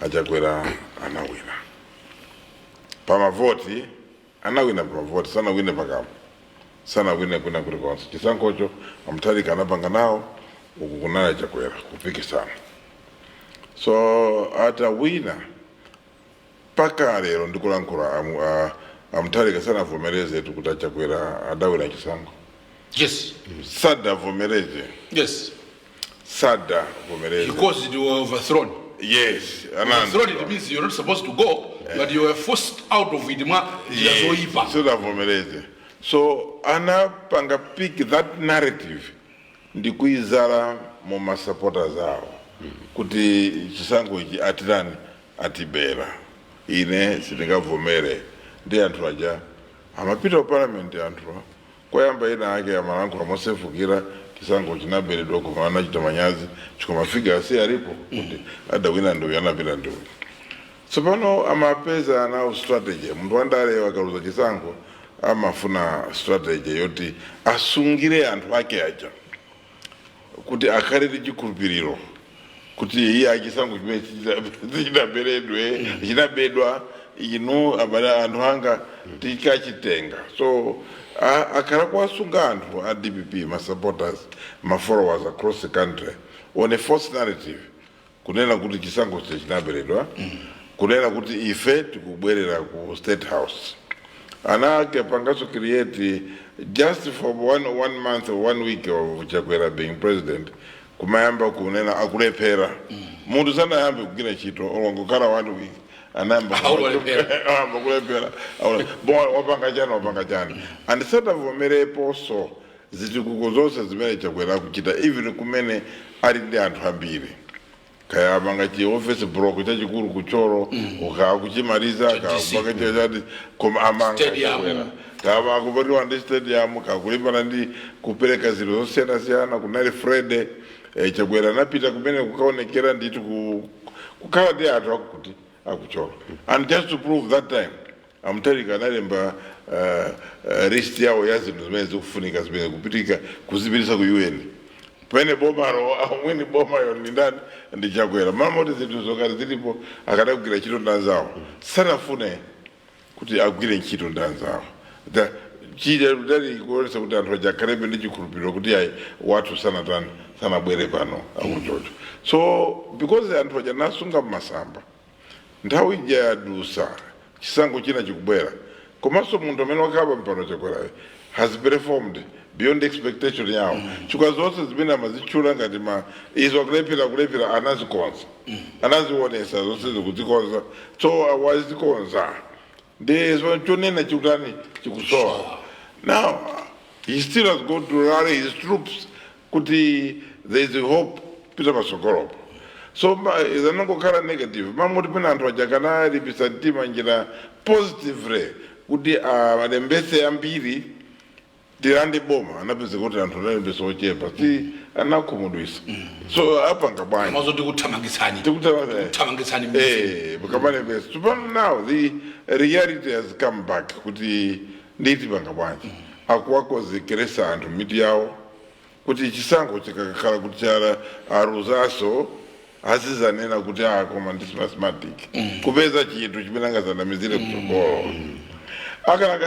Achakwera anawina pamavoti, anawina pamavoti, sanawine pakamwa, sanawine kwina kulikonse. Chisankhocho Amutharika anapanga nawo, uku kunali Achakwera kupikisana. So atawina, mpaka lero ndikulankhula, Amutharika sanavomerezetu kuti Achakwera adawina chisankho. Sadavomereze. Sadavomereze.
Because you were overthrown.
Yes.
Overthrown, it means you're not supposed to go, but you were forced out of it mwa njira zoyipa.
Sadavomereze. So anapanga pick that narrative ndikuizala mu masupporters awo kuti chisankho ichi atirani, atibera, ine sindingavomere. Ndi anthu aja amapita ku parliament, anthu koyamba ina ake amalankhula mosefukira, chisankho chinaberedwa, koma anachita manyazi chikoma figure si alipo kuti adawina ndiuyu, anapita ndiuyu. Tsopano amapeza nawo strategy. Munthu wandale akaluza chisankho amafuna strategy yoti asungire anthu ake aja kuti akhale ndi chikhulupiriro kuti iye achisankho chimene chinaberedwe, chinabedwa, inu abale anthu anga tikachitenga. So akhala kuwasunga anthu a DPP, ma supporters, ma followers across the country on a false narrative, kunena kuti chisankho chinaberedwa, kunena kuti ife tikubwerera ku State House. Ana ake pangaso create just for one month or one week of Chakwera being president, kumayamba kunena akulephera. Munthu sanayambe kugwira ntchito, olongokhala one week, anayamba
Auli walephera.
Ayamba kulephera. Bon, wapanga chani, wapanga chani? And sadavomereponso zitukuko zonse zimene Chakwera akuchita, even kumene ali ndi anthu ambiri. Kaya amanga chi office block chachikulu kuchoro, ukakuchimaliza
DC.
kapanga chachati, koma amanga
Stadium.
Chakwera kama akupatiwa ndi stadium, kakulimbana ndi kupereka zinthu zosiyanasiyana. Kunali Friday, Chakwera anapita kumene kukaonekera ndithu kukhala ndi anthu akuti akuchoro. And just to prove that time, a Mutharika analemba list yawo ya zinthu zimene zikufunika, zimene kupitika kuzipitisa ku UN, pamene bomalo amwini bomayo ndi ndani? Ndi Chakwera. Mamoti zinthu zokati zilipo akadagwira ntchito ndi anzawo, sanafune kuti agwire ntchito ndi anzawo. Chija dali kuonesa kuti anthu aja akhalebe ndi chikhulupiriro kuti ayi, wathu sanatani, sanabwere pano akuchocho. So because anthu aja nasunga mmasamba, nthawi ija yadusa, chisankho china chikubwera. Komanso munthu amene wakhala mpano, Chakwerayo, has performed beyond expectation yawo, chifukwa zonse zimene amazitchula ngati ma izo akulephera kulephera, anazikonza, anazionesa zonse zikuzikonza. So wazikonza, ndi so chonena chikutani? Chikusowa. Now he still has got to rally his troops kuti there is a hope, pita pasogolopo. So zanangokhala negative mamoti pena anthu aja kanalipisa mtima njira positively kuti alembese ambiri, tilande boma. Anapeza kuti anthu analembesa ochepa, si anakhumudwisa? So apanga bwanji?
Mazo tikuthamangitsani. Tikuthamangitsani.
Kamalembesa. Tsopano now the reality has come back kuti nditi panga bwanji? Akuwakonzekeresa anthu miti yawo kuti chisankho chikakhala kuti chala aruzaso, azizanena kuti ah, koma ndi Smartmatic, kupeza chinthu chimene angazanamizire kutsogolo. Akana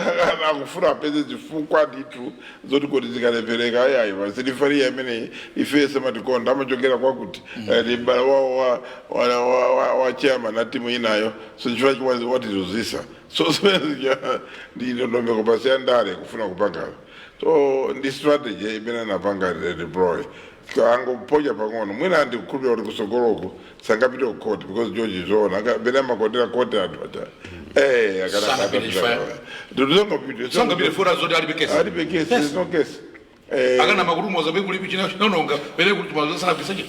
akufuna apeze zifukwa ndithu zoti kuti zikalepereka, ayayi, vasilifariya imene ife samatikonda, amachokera kwakuti ndi mbala wawo wa chairman a timu inayo, so chifukwa watizuzisa. So zimene zija ndi ndondomeko basi ya ndale kufuna kupanga. So ndi strategy imene anapanga deploy, angoponya pang'ono. Mwina ndikukhulupirira kuti kusogoloko sangapite ku court because George zoona bene amakondera court anthu aja.
Sangapite
Ndizongapite.
Sangapite fora zoti alibe kesi.
Alibe case. There's no case.
Akana makurumoza bekuli china chinononga pere kuti mazosanapisa chino,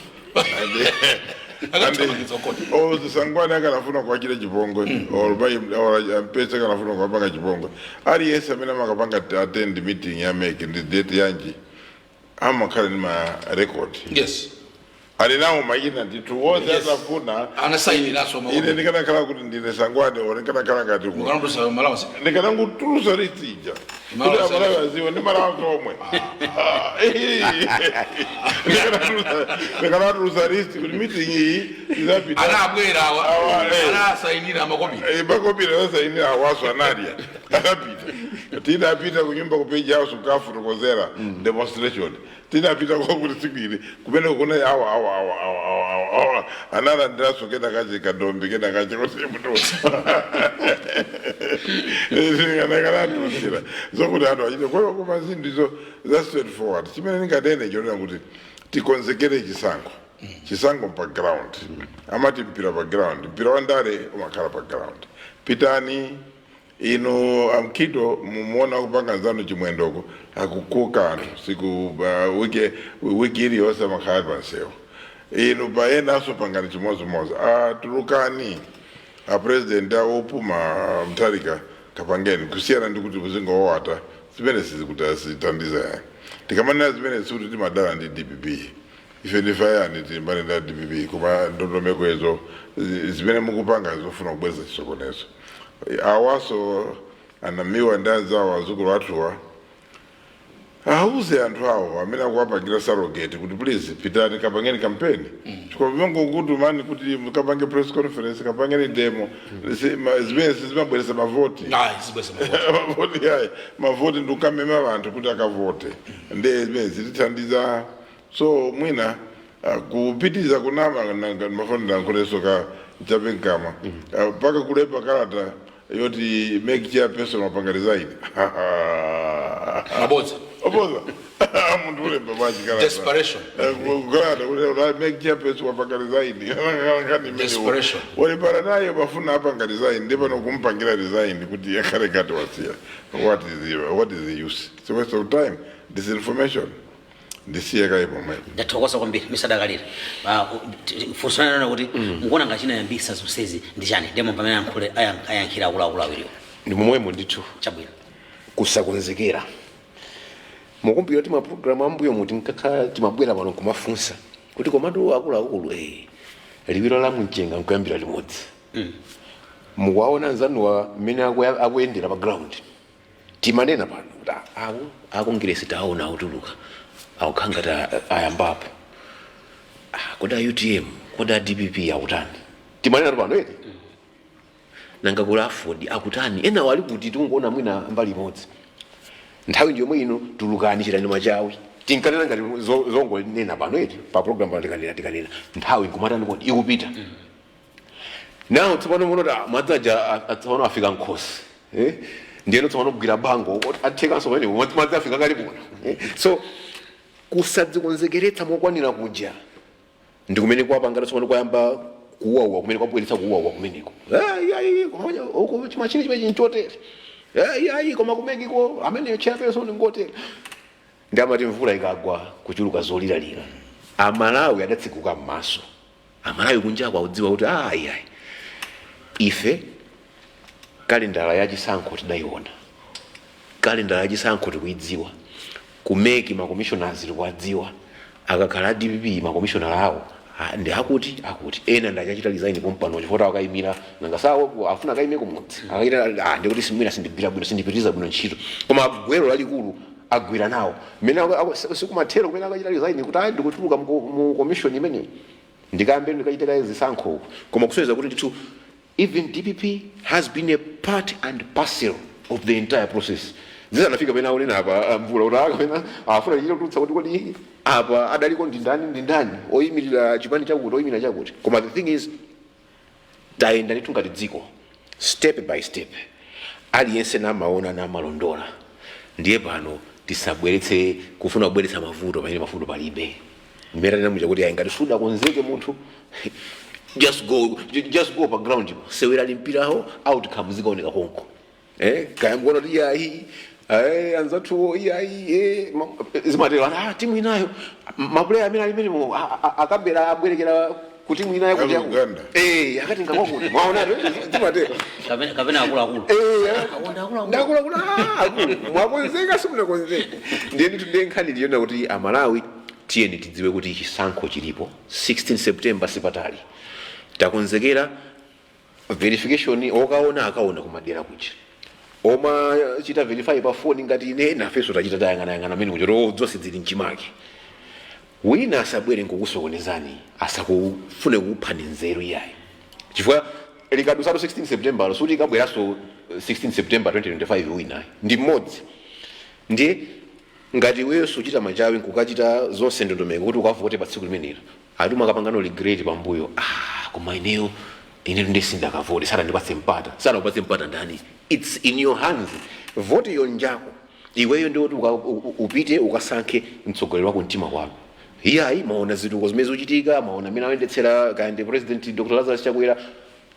akathamangitsa koti.
Oh, Sangwani akanafuna kuwachita chipongwe or Mpesa akanafuna kuwapanga chipongwe, aliyense amene amakapanga attend meeting ya MEC ndi date yanji amakhala ndi ma record. Ali nawo mayina ndithu wonse. Atafuna
Anasayiniraso.
Ine ndikanakhala kuti ndine Sangwani or ndikanakhala ngati
mukanatusa malawansi.
Ndikanangotulusa list ija kuti
Malawansi.
Amalawi aziwe ndi malawansi omwe. Ndikanatulusa list kuti meeting iyi izapita.
Anabwera awa.
Awa.
Anasayinira amakopi.
Makopira anasayinira awaso, analia anapita, tinapita kunyumba ku Page House kukafotokozera demonstration, tinapita kwakuti tsiku ili kumene kuna awa awa awa awa awa awa awa analandiraso kena kache kadombi kena kache kuti mutu kanatulukira zokuti anthu achite kwa koma zinthu izo za straightforward. Chimene ndinganene chonena kuti tikonzekere chisankho, chisankho pa ground, amati mpira pa ground, mpira wa ndale umakhala pa ground. Pitani inu amkhito, mumuona kupanga nzanu Chimwendoko akukuka anthu siku wiki iliyonse amakhala pansewu. Inu payenaso pangani chimozimozi, atulukani a president awopuma Mutharika, kapangeni kusiyana ndi kuti muzingowata zimene sizikuti azithandiza yani. Tikamanena zimene sikuti timadala ndi DPP. Ife ndifayani tilimbane ndi DPP, koma ndondomeko izo zimene mukupanga zofuna kubweza chisokonezo. Awaso anamiwa ndi anzawo, azukulu athuwa, auze anthu awo amene akuwapangira surrogate kuti, "Please, pitani kapangeni kampeni," chifukwa mangokutumani kuti mukapange press conference, kapangeni demo, zimene zimabweresa mavoti.
Ayi, zibweza mavoti.
Mavoti ayi, mavoti ndikamema vanthu kuti akavote, ndiye zimene zitithandiza. So mwina kupitiriza kunama mafoni ndankhulenso ka chape mkama, mpaka kulemba kalata yoti MEC chairperson wapanga resign.
Mabodza.
Oboza, munthu ulemba bwanji kalata?
Desperation.
Kalata kuti MEC chairperson wapanga resign. Nkhani imeneyo.
Desperation.
Walipana naye, bafuna apanga resign, ndipo nokumpangira resign kuti akhale ngati wasiya. What is the use? It's a waste of time, disinformation. Ndisiye kaye pomwepo.
Ndathokoza kwambiri, Mr Dakalira. Funso lanena kuti mukuona ngati chinayambisa zonsezi ndi chani? Ndemo pamene ayankhule ayankhira akuluakulu awiriwo.
Ndi momwemo ndithu.
Chabwino.
Kusakonzekera. Mukumbukira kuti mapulogalamu ambuyo muti nkakhala timabwera pano kumafunsa kuti, komatu akuluakulu, liwiro la mumchenga nkuyambira limodzi. Mukuwaona anzanuwa mmene akuyendera pa ground. Timanena pano kuti awo akongiresi taona akutuluka, akukhala ngati ayambapo. Kodi a UTM, kodi a DPP akutani? Timanena pano eti, nanga kuli AFORD akutani? Ena wali kuti? Tingoona mwina mbali imodzi. Nthawi ndiyomwe ino, tulukani, chitani machawi. Tinkanena ngati zongonena pano eti, pa program pano tikanena nthawi nkumatani? Kodi ikupita nawo tsopano muno ta madzi aja tsopano afika nkhosi, eh? Ndiyeno tsopano kugwira bango athekanso pamene madzi afika kali kuno, eh? So kusadzikonzekeretsa mokwanira kuja ndi kumene kwapangana tsopano kwayamba kuwawa, kumene kwabweretsa kuwawa kumeneko. Ayi, ayi, koma uko chimachini chimene chinchotere. Ayi, ayi, koma ku MEC ko amene chairperson ngotere. Ndi amati mvula ikagwa kuchuluka zoliralira. Amalawi adatsekuka m'maso. Amalawi kunjako akudziwa kuti ayi, ayi, ife kalendala yachisankho tidayiona, kalendala yachisankho tikuidziwa, ku MEC ma commissioners tikuwadziwa. Akakhala a DPP, ma commissioner awo ndi akuti akuti ena ndi achachita resign pompano chifukwa akayimira nanga sawo afuna akayime kumudzi, akayita ndikuti simwina sindigwira bwino, sindipitiriza bwino ntchito. Koma gwero lalikulu agwira nawo mmene sikumathero kumene akachita resign kuti ayi, ndikutuluka mu commission imeneyi, ndikambe ndikachita kaye zisankho uko. Koma kusonyeza kuti ndithu even DPP has been a part and parcel of the entire process zisanafika pena akunena apa mvula kuti kapena afuna chita kutulutsa kuti kodi apa adaliko ndi ndani, ndi ndani oyimirira chipani chakuti, oyimirira chakuti. Koma the thing is, tayenda ndithu ngati dziko step by step, aliyense namaona namalondola. Ndiye pano tisabweretse kufuna kubweretsa mavuto pamene mavuto palibe. Ndimene tinamuja kuti ayi, ngati sudakonzeke munthu, just go, just go pa ground, sewera limpiraho, outcome zikaoneka konko. Kaya mkuona kuti iyayi, anzathuwo iyayi, zimatero timu inayo ma player amene ali menemo akabera abwerekera ku timu inayo kuti
Ali Uganda.
Akati ngakwakuti mwaona zimatero.
Kapena akuluakulu. Awonda akuluakulu.
Ndakuluakulu, akulu mwakonzeka, simunakonzeka. Ndiye ndithu, ndiye nkhani ndiyona kuti Amalawi tiyeni tidziwe kuti chisankho chilipo 16 September, sipatali. Takonzekera verification, okaona akaona kumadera kuja, oma chita verify pa foni ngati ine nafenso tachita, tayang'anayang'ana amene kuja to zonse zili mchimake. Wina asabwere nkukusokonezani, asakufune kukuphani nzeru iyayi, chifukwa likadusatu 16 September, suti ikabweranso 16 September 2025. Wina ndi mmodzi. Ndiye ngati iweyo suchita machawi nkukachita zonse ndondomeko kuti ukavote pa tsiku limenelo, ati mwakapangano regret pambuyo, "Koma ineyo, ineyo ndisindakavote, sanandipatse mpata." Sanakupatse mpata ndani? It's in your hands. Vote iyo njako iweyo, ndiwoti upite ukasankhe mtsogoleri wako mtima kwako. Iyayi, maona zituko zimene zikuchitika, maona amene ayendetsera kaya ndi President Dr Lazarus Chakwera,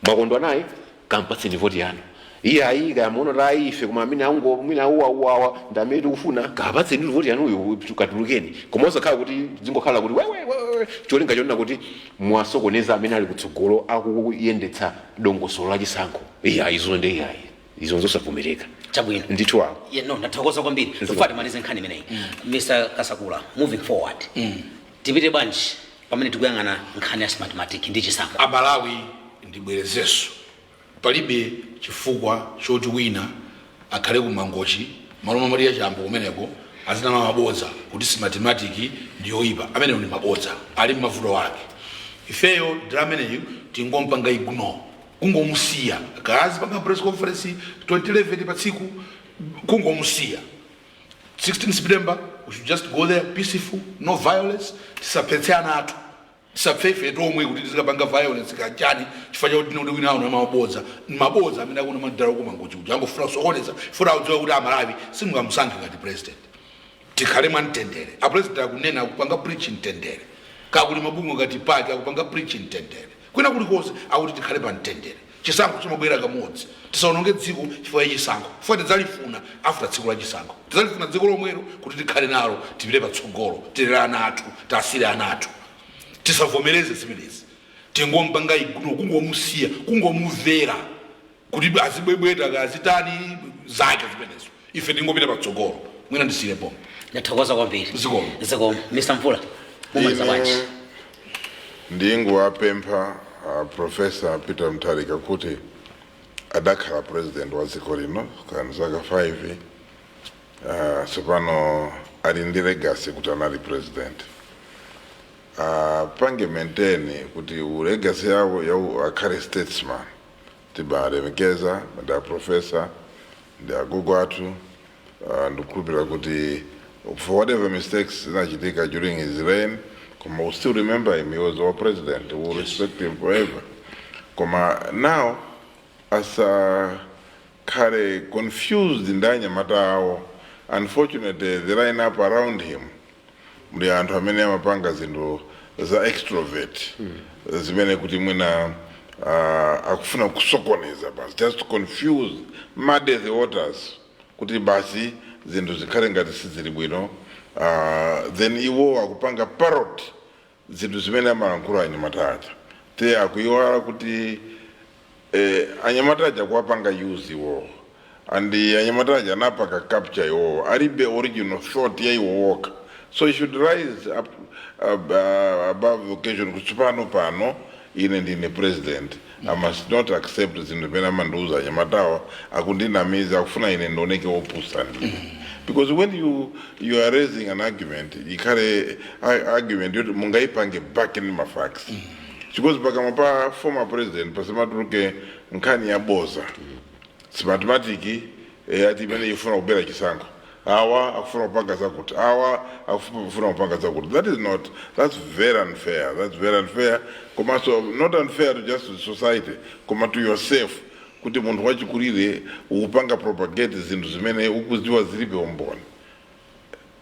mwakondwa naye, kampatseni voti yanu. Iyayi, kaya muona kuti ayi, ife koma amene aungo mwina auwauwawa ndi amene tikufuna, kapatseni voti yanuyo, katulukeni. Koma osakhala kuti zingokhala kuti wewe wewe, cholinga chonena kuti mwasokoneza amene ali kutsogolo akuyendetsa dongosolo la chisankho. Iyayi, izo ndi iyayi, izo nzosavomereka.
Chabwino.
Ndithu awo.
Yeah, no, ndathokoza kwambiri. Tofuna timalize nkhani imeneyi. Mr Kasakula, moving forward, Tipite bwanji pamene tikuyang'ana nkhani ya Smartmatic ndi chisankho?
Amalawi, ndibwerezenso, palibe chifukwa choti wina akhale ku Mangochi, malo mamaliya chambo kumeneko, azinama mabodza kuti Smartmatic ndiyoyipa. Ameneyo ndi mabodza, ali mavuto ake. Ifeyo dala ameneyu tingompanga ignore, kungomusiya. Kazi panga press conference 2011 pa tsiku, kungomusiya. 16 September, we should just go there peaceful, no violence. Tisaphetse ana athu, tisaphe ife tomwe kuti tizikapanga violence kachani chifukwa chakuti tinoti wina awo mabodza. Mabodza amene akuna madala ku Mangochi kuti angofuna kusokoneza, funa akudziwa kuti Amalawi simungamusankhe ngati president. Tikhale mwamtendere. A president akunena, akupanga preach mtendere, kakuli mabungwe ngati PAC akupanga preach mtendere, kwina kulikonse akuti tikhale pa mtendere. Chisankho chimabwera kamodzi, tisaononge dziko chifukwa cha chisankho, chifukwa tidzalifuna after tsiku la chisankho, tidzalifuna dziko lomwelo kuti tikhale nalo, tipite patsogolo, tilere ana athu, tasire ana athu. Tisavomereze zimenezi. Tingompanga ignore, kungomusiya, kungomumvera kuti azibwebweta kazitani zake zimenezo, ife tingopita patsogolo. Mwina ndisire pomwe.
Ndathokoza kwambiri.
Zikomo.
Zikomo. Mr Mvula, mumaliza bwanji?
Ndingowapempha Professor Peter Mutharika kuti adakhala president wa dziko lino kani zaka 5. Tsopano ali ndi legacy kuti anali president. Pange maintain kuti legacy yawo yawo akhale statesman. Tibalemekeza ndi a professor, ndi agogo athu. Ndikukhulupirira kuti for whatever mistakes zinachitika during his reign, koma we still remember him. He was our president. We will respect him forever. Koma now asakhale confused ndi anyamata awo. Unfortunately, the line up around him muli anthu amene amapanga zinthu za extrovert zimene kuti mwina akufuna kusokoneza basi, just to confuse, muddy the waters, kuti basi zinthu zikhale ngati sizili bwino. Then iwo akupanga parrot zinthu zimene amalankhula anyamata aja. Te akuiwala kuti anyamata aja kuwapanga use iwowo, and anyamata aja anapanga capture iwowo, alibe original thought ya iwo wokha. So you should rise up above the occasion kuti pano pano ine ndine president, I must not accept zinthu zimene amandiuza anyamatawa. Akundinamiza, akufuna ine ndioneke wopusa ndine. Because when you are raising an argument, ikhale argument yoti mungaipange back in ma facts, because pakamwa pa former president pasamatuluke nkhani ya boza. Smartmatic ati imene ifuna kubera chisankho, awa akufuna kupanga zakuti, awa akufuna kupanga zakuti. That is not, that's very unfair. That's very unfair, komanso not unfair to just the society, koma to yourself, kuti munthu wachikulire ukupanga propagate zinthu zimene ukuziwa zilibe umboni,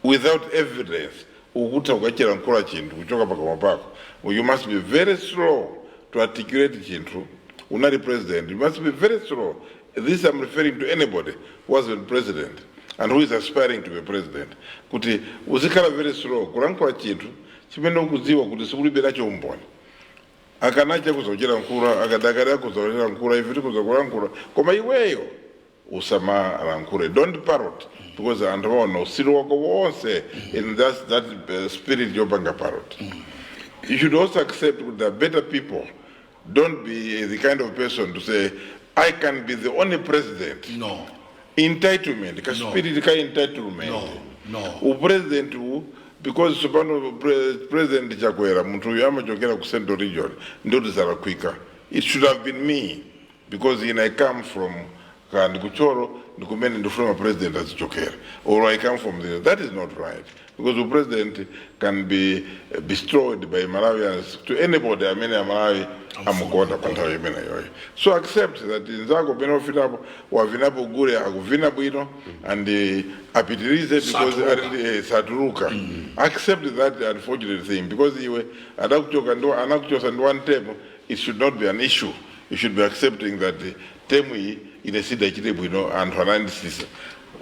without evidence. Ukutha kukachilankhula chinthu kuchoka pakamwa pako. You must be very slow to articulate chinthu. Unali president, you must be very slow. This I'm referring to anybody who has been president and who is aspiring to be president, kuti uzikhala very slow kulankhula chinthu chimene ukudziwa kuti sikulibe nacho umboni. Akanacha kuzochilankhula, akadakali akuzochilankhula, ife tikuzokulankhula, koma iweyo usamalankhule. Don't parrot, because anthu aona usilu wako wonse in that spirit yopanga parrot. You should also accept that there are better people. Don't be the kind of person to say, "I can be the only president."
No.
Entitlement, ka
No.
spirit ka entitlement.
No.
Upresident u because tsopano President Chakwera, munthu uyu amachokera ku Central Region, ndoti zalakwika. It should have been me because in I come from ka ndikuchoro, ndikumene ndifuna president azichokera, or I come from there. That is not right, because the president can be bestowed by Malawians to anybody amene Amalawi amukonda pa nthawi imeneyoyo. So accept that nzako pene wafikapo, wavinapo gule, akuvina bwino and apitirize because
Satuluka.
ali satuluka. Accept that unfortunate thing, because iwe adakuchoka ndo anakuchosa ndi one term. It should not be an issue. You should be accepting that term iyi ine sidachite bwino, anthu anandisisa,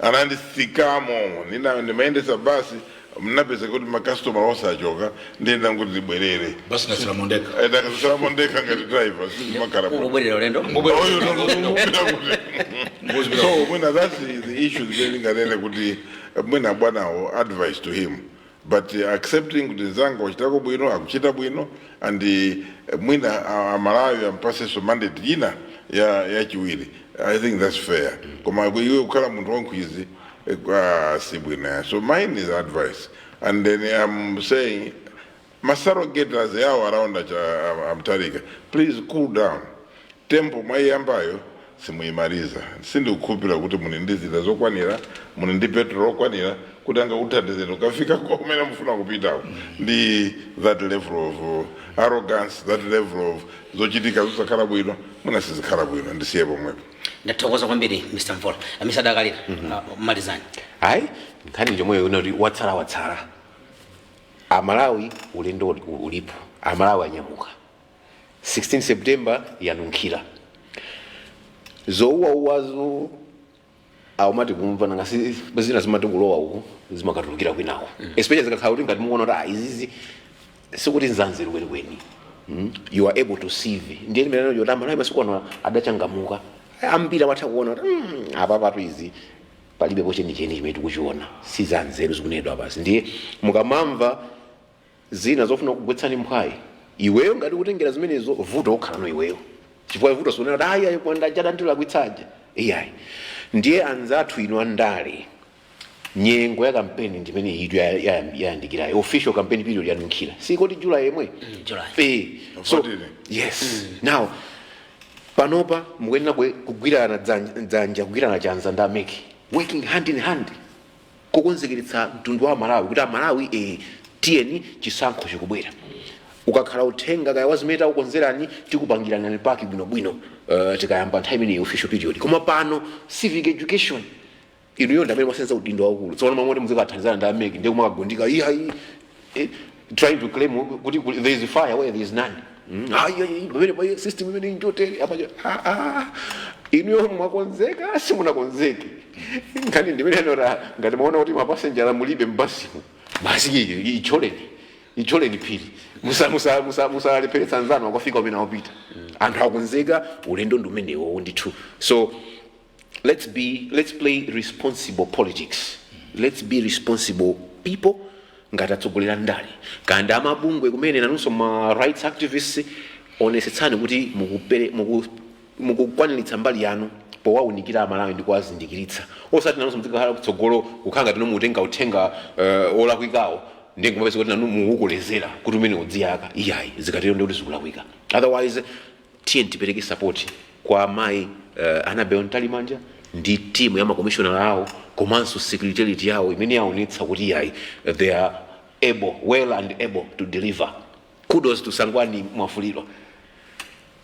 anandisikamo. Nina ndimayendesa basi, mnapeza kuti makastoma onse achoka, ndiyenda kuti ndibwerere.
Basi nasira mondeka.
Ndakasala mondeka ngati driver, sizimakhala bwino.
Ungobwerera ulendo.
Oyo, no, kuti so mwina that's the issue zimene ndinganene kuti mwina bwanawo, advice to him. But accepting kuti nzanga wachitako bwino, akuchita bwino, and mwina Amalawi ampasenso mandate ina ya yachiwiri, I think that's fair. Koma iwe kukhala munthu wankhwizi, si bwino. So mine is advice, and then I'm saying ma surrogators yawo around a Mutharika, please cool down tempo. Mwaiyambayo simuyimaliza. Sindikukhulupirira kuti muli ndi zida zokwanira, muli ndi petrol okwanira kuti angakuthandizeni ukafika kumene mufuna kupitako. Ndi that level of arrogance, that level of zochitika zosakhala bwino, mwina sizikhala bwino. Ndisiye pomwepo.
Ndathokoza kwambiri, Mr Mvula. Mr Dakalira, malizani.
Ayi, nkhani chomweyo inoti watsala watsala. Amalawi, ulendo ulipo. Amalawi anyamuka. 16 September yanunkhira. Zouwauwazo awumati kumva nanga zina zimati kulowa uku zimakatulukira kwinawo, especially zikakhala kuti ngati mukuona kuti ah, izizi sikuti nzanzeru kwenikweni. You are able to sieve. Ndiye limene yoti Amalawi masiku ano adachangamuka, ambiri amatha kuona kuti apa patu izi palibepo chenicheni chimene tikuchiona, si zanzeru zikunenedwa basi. Ndiye mukamamva zina zofuna kugwetsani mphwayi, iweyo ngati kutengera zimenezo, vuto okhala iweyo, chifukwa vuto sunena kuti ayi ayi kwanda chada ndilakwitsaja, iyayi. Ndiye anzathu inu andale, nyengo ya kampeni ndimene itu yayandikirayo. Official campaign period yanunkhira, sikoti July yemwe?
July.
So
14.
Yes, now panopa mukuyenera kugwirana dzanja, kugwirana chanza ndi a MEC, working hand in hand kukonzekeretsa mtundu wa Malawi kuti Amalawi, tiyeni, chisankho chikubwera. Ukakhala uthenga kaya wazimene takukonzerani, tikupangirani paki bwinobwino tikayamba nthawi imeneyi, official period. Koma pano civic education, inuyo ndi amene mwasenza udindo waukulu. Tsono mamoti muzikathandizana ndi a MEC, ndiye kumakagundika iyayi, trying to claim kuti there is fire where there is none. Ayi, ayi, pamene pa system imene njotere apa, ah, ah, inuyo mwakonzeka simunakonzeke? Nkhani ndimene anora ngati maona kuti mapasenjera mulibe mbasimu, basi icholeni, icholeni phiri, musalepheretsa anzanu akafika umene akupita. Anthu akonzeka, ulendo ndi umenewo ndithu. So let's play responsible politics, let's be responsible people. Ngati atsogolera ndale kandi amabungwe kumene, nanunso ma rights activists, onesetsani kuti mukukwaniritsa mbali yanu powaunikira Amalawi ndi kuwazindikiritsa, osati nanunso muzikakhala kutsogolo kukhala ngati nomutenga uthenga olakwikawo, ndiye ngumapeza kuti nanu mukukolezera kuti umene udziyaka. Iyayi, zikatero ndi kuti zikulakwika. Otherwise tiye tipereke support kwa amayi Annabel Mtalimanja ndi timu ya makomishonala awo komanso secretariat yawo imene yaonetsa kuti iyayi, they are able, well and able to deliver. Kudos to Sangwani Mwafulirwa,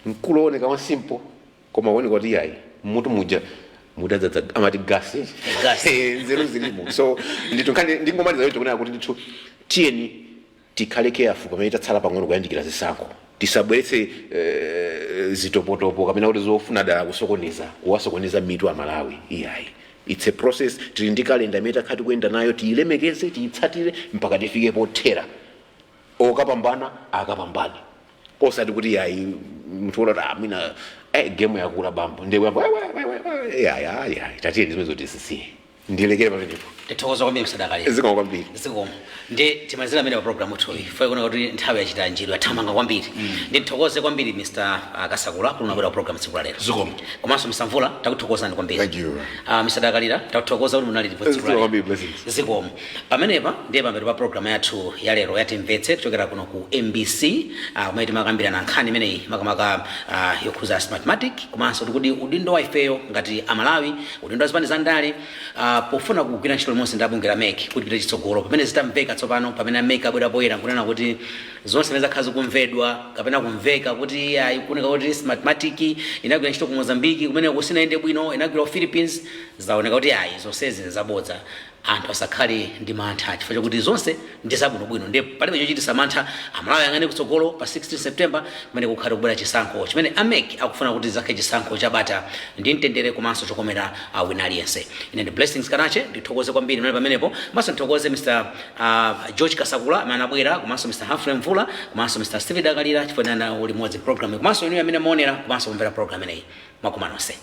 mkulu ooneka wa simple koma kuoneka kuti iyayi, mutu muja mudadzadza amati gasi.
Gas.
Nzeru zilimo. So ndithu nkhani ndingomaliza yocho kunena kuti ndithu tiyeni tikhale careful pamene tatsala pang'ono kuyandikira zisankho. Tisabweretse zitopotopo kapena kuti zofuna dala kusokoneza, kuwasokoneza mitu Amalawi, iyayi. It's a process. Tili ndi kalenda imene takhala tikuyenda nayo, tiyilemekeze, tiyitsatire mpaka tifike pothera. Okapambana akapambane, osati kuti yayi, munthu wona kuti amina game yakula bambo, ndiye kuyamba yayi yayi. Tatiyeni zimene zoti tisisiye. Ndilekere pamenepo.
Tithokoza kwambiri, Mr Dakalira.
Zikomo kwambiri.
Zikomo. Ndi timalizira amene pa program yathuyi fo ikuona kuti nthawi yachita njiro, yathamanga kwambiri. Ndi tithokoze kwambiri Mr Kasakula kuti unabwera ku program tsiku la lero.
Zikomo.
Komanso Mr Mvula, takuthokozani kwambiri.
Thank you.
Mr Dakalira, takuthokoza kuti munali ndipo tsiku la
Zikomo
lero.
kwambiri, blessings.
Zikomo. Pamenepa ndiye pamapeto pa program yathu ya lero yatimvetse kuchokera kuno ku MBC, kumene timakambirana nkhani imeneyi makamaka yokhuza Smartmatic, komanso tikuti udindo wa ifeyo ngati Amalawi, udindo wa zipani za ndale pofuna kugwira ntchito limodzi ndi abungwe la MEC kuti pite chitsogolo. Pamene zitamveka tsopano, pamene a MEC abwera poyera nkunena kuti zonse zimene zakhala zikumvedwa kapena kumveka kuti ayi, kuoneka kuti Smartmatic inagwira ntchito ku Mozambique kumene kusinayende bwino, inagwira ku Philippines, zaoneka kuti ayi, zonsezi nzabodza. Anthu asakhale ndi mantha chifukwa chakuti zonse ndi zabwinobwino, ndiye palibe chochititsa mantha. Amalawi ayang'ane kutsogolo pa 16 September kumene kukhale kubwera chisankho chimene a MEC akufuna kuti zakhale chisankho chabata ndi mtendere komanso chokomera wina aliyense. Ine ndi Blessings Kanache. Ndithokoze kwambiri mnali pamenepo, komanso ndithokoze Mr George Kasakula amene anabwera, komanso Mr Humphrey Mvula, komanso Mr Stephen Dakalira chifukwa nana limodzi program, komanso inuyo amene maonera komanso kumvera program imeneyi. Mwakoma nonse.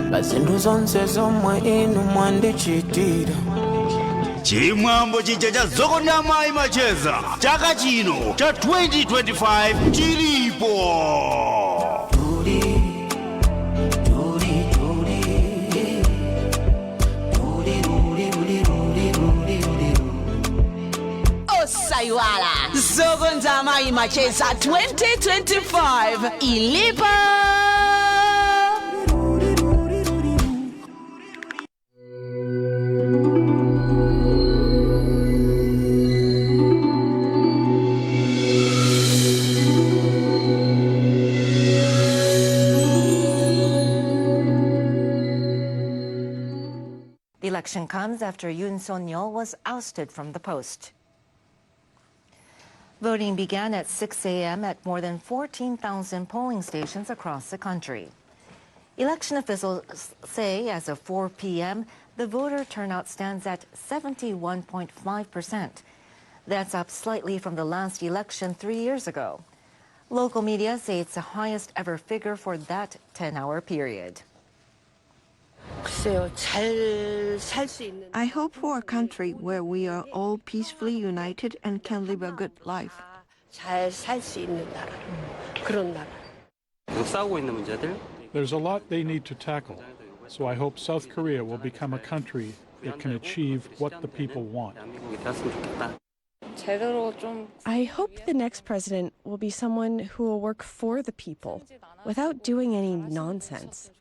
Pa zinthu zonse zomwe inu mwandichitira.
Chimwambo chija cha Zokonda Mayi Macheza chaka chino cha 2025 chilipo.
Tuli, tuli, tuli, tuli, tuli, tuli, tuli, tuli, tuli.
Osaiwala, Zokonda Mayi Macheza 2025 ilipo.
The election comes after Yoon Suk-yeol was ousted from the post. Voting began at 6 a.m. at more than 14,000 polling stations across the country. Election officials say as of 4 p.m., the voter turnout stands at 71.5%. That's up slightly from the last election 3 years ago. Local media say it's the highest ever figure for that 10-hour period.
글쎄요, 잘 살 수 있는
I hope for a country where we are all peacefully united and can live a good life.
잘 살 수 있는 나라, 그런 나라.
계속 싸우고 있는 문제들
There's a lot they need to tackle, so I hope South Korea will become a country that can achieve what the people want.
대한민국이 되었으면 좋겠다.
제대로 좀
I hope the next president will be someone who will work for the people without doing any nonsense.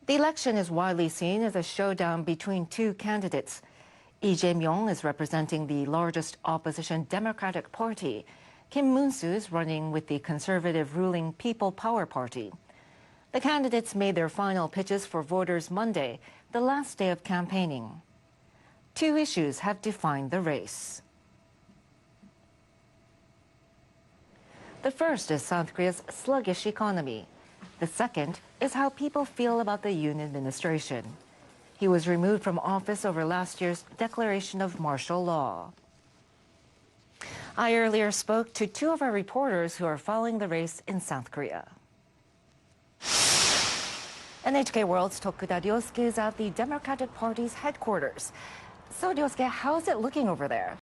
The election is widely seen as a showdown between two candidates. Lee Jae-myung is representing the largest opposition Democratic Party. Kim Moon-soo is running with the conservative ruling People Power Party. The candidates made their final pitches for voters Monday, the last day of campaigning. Two issues have defined the race. The first is South Korea's sluggish economy. The second is how people feel about the Yoon administration. He was removed from office over last year's declaration of martial law. I earlier spoke to two of our reporters who are following the race in South Korea. NHK World's Tokuda Ryosuke is at the Democratic Party's headquarters. So, Ryosuke, how's it looking over there?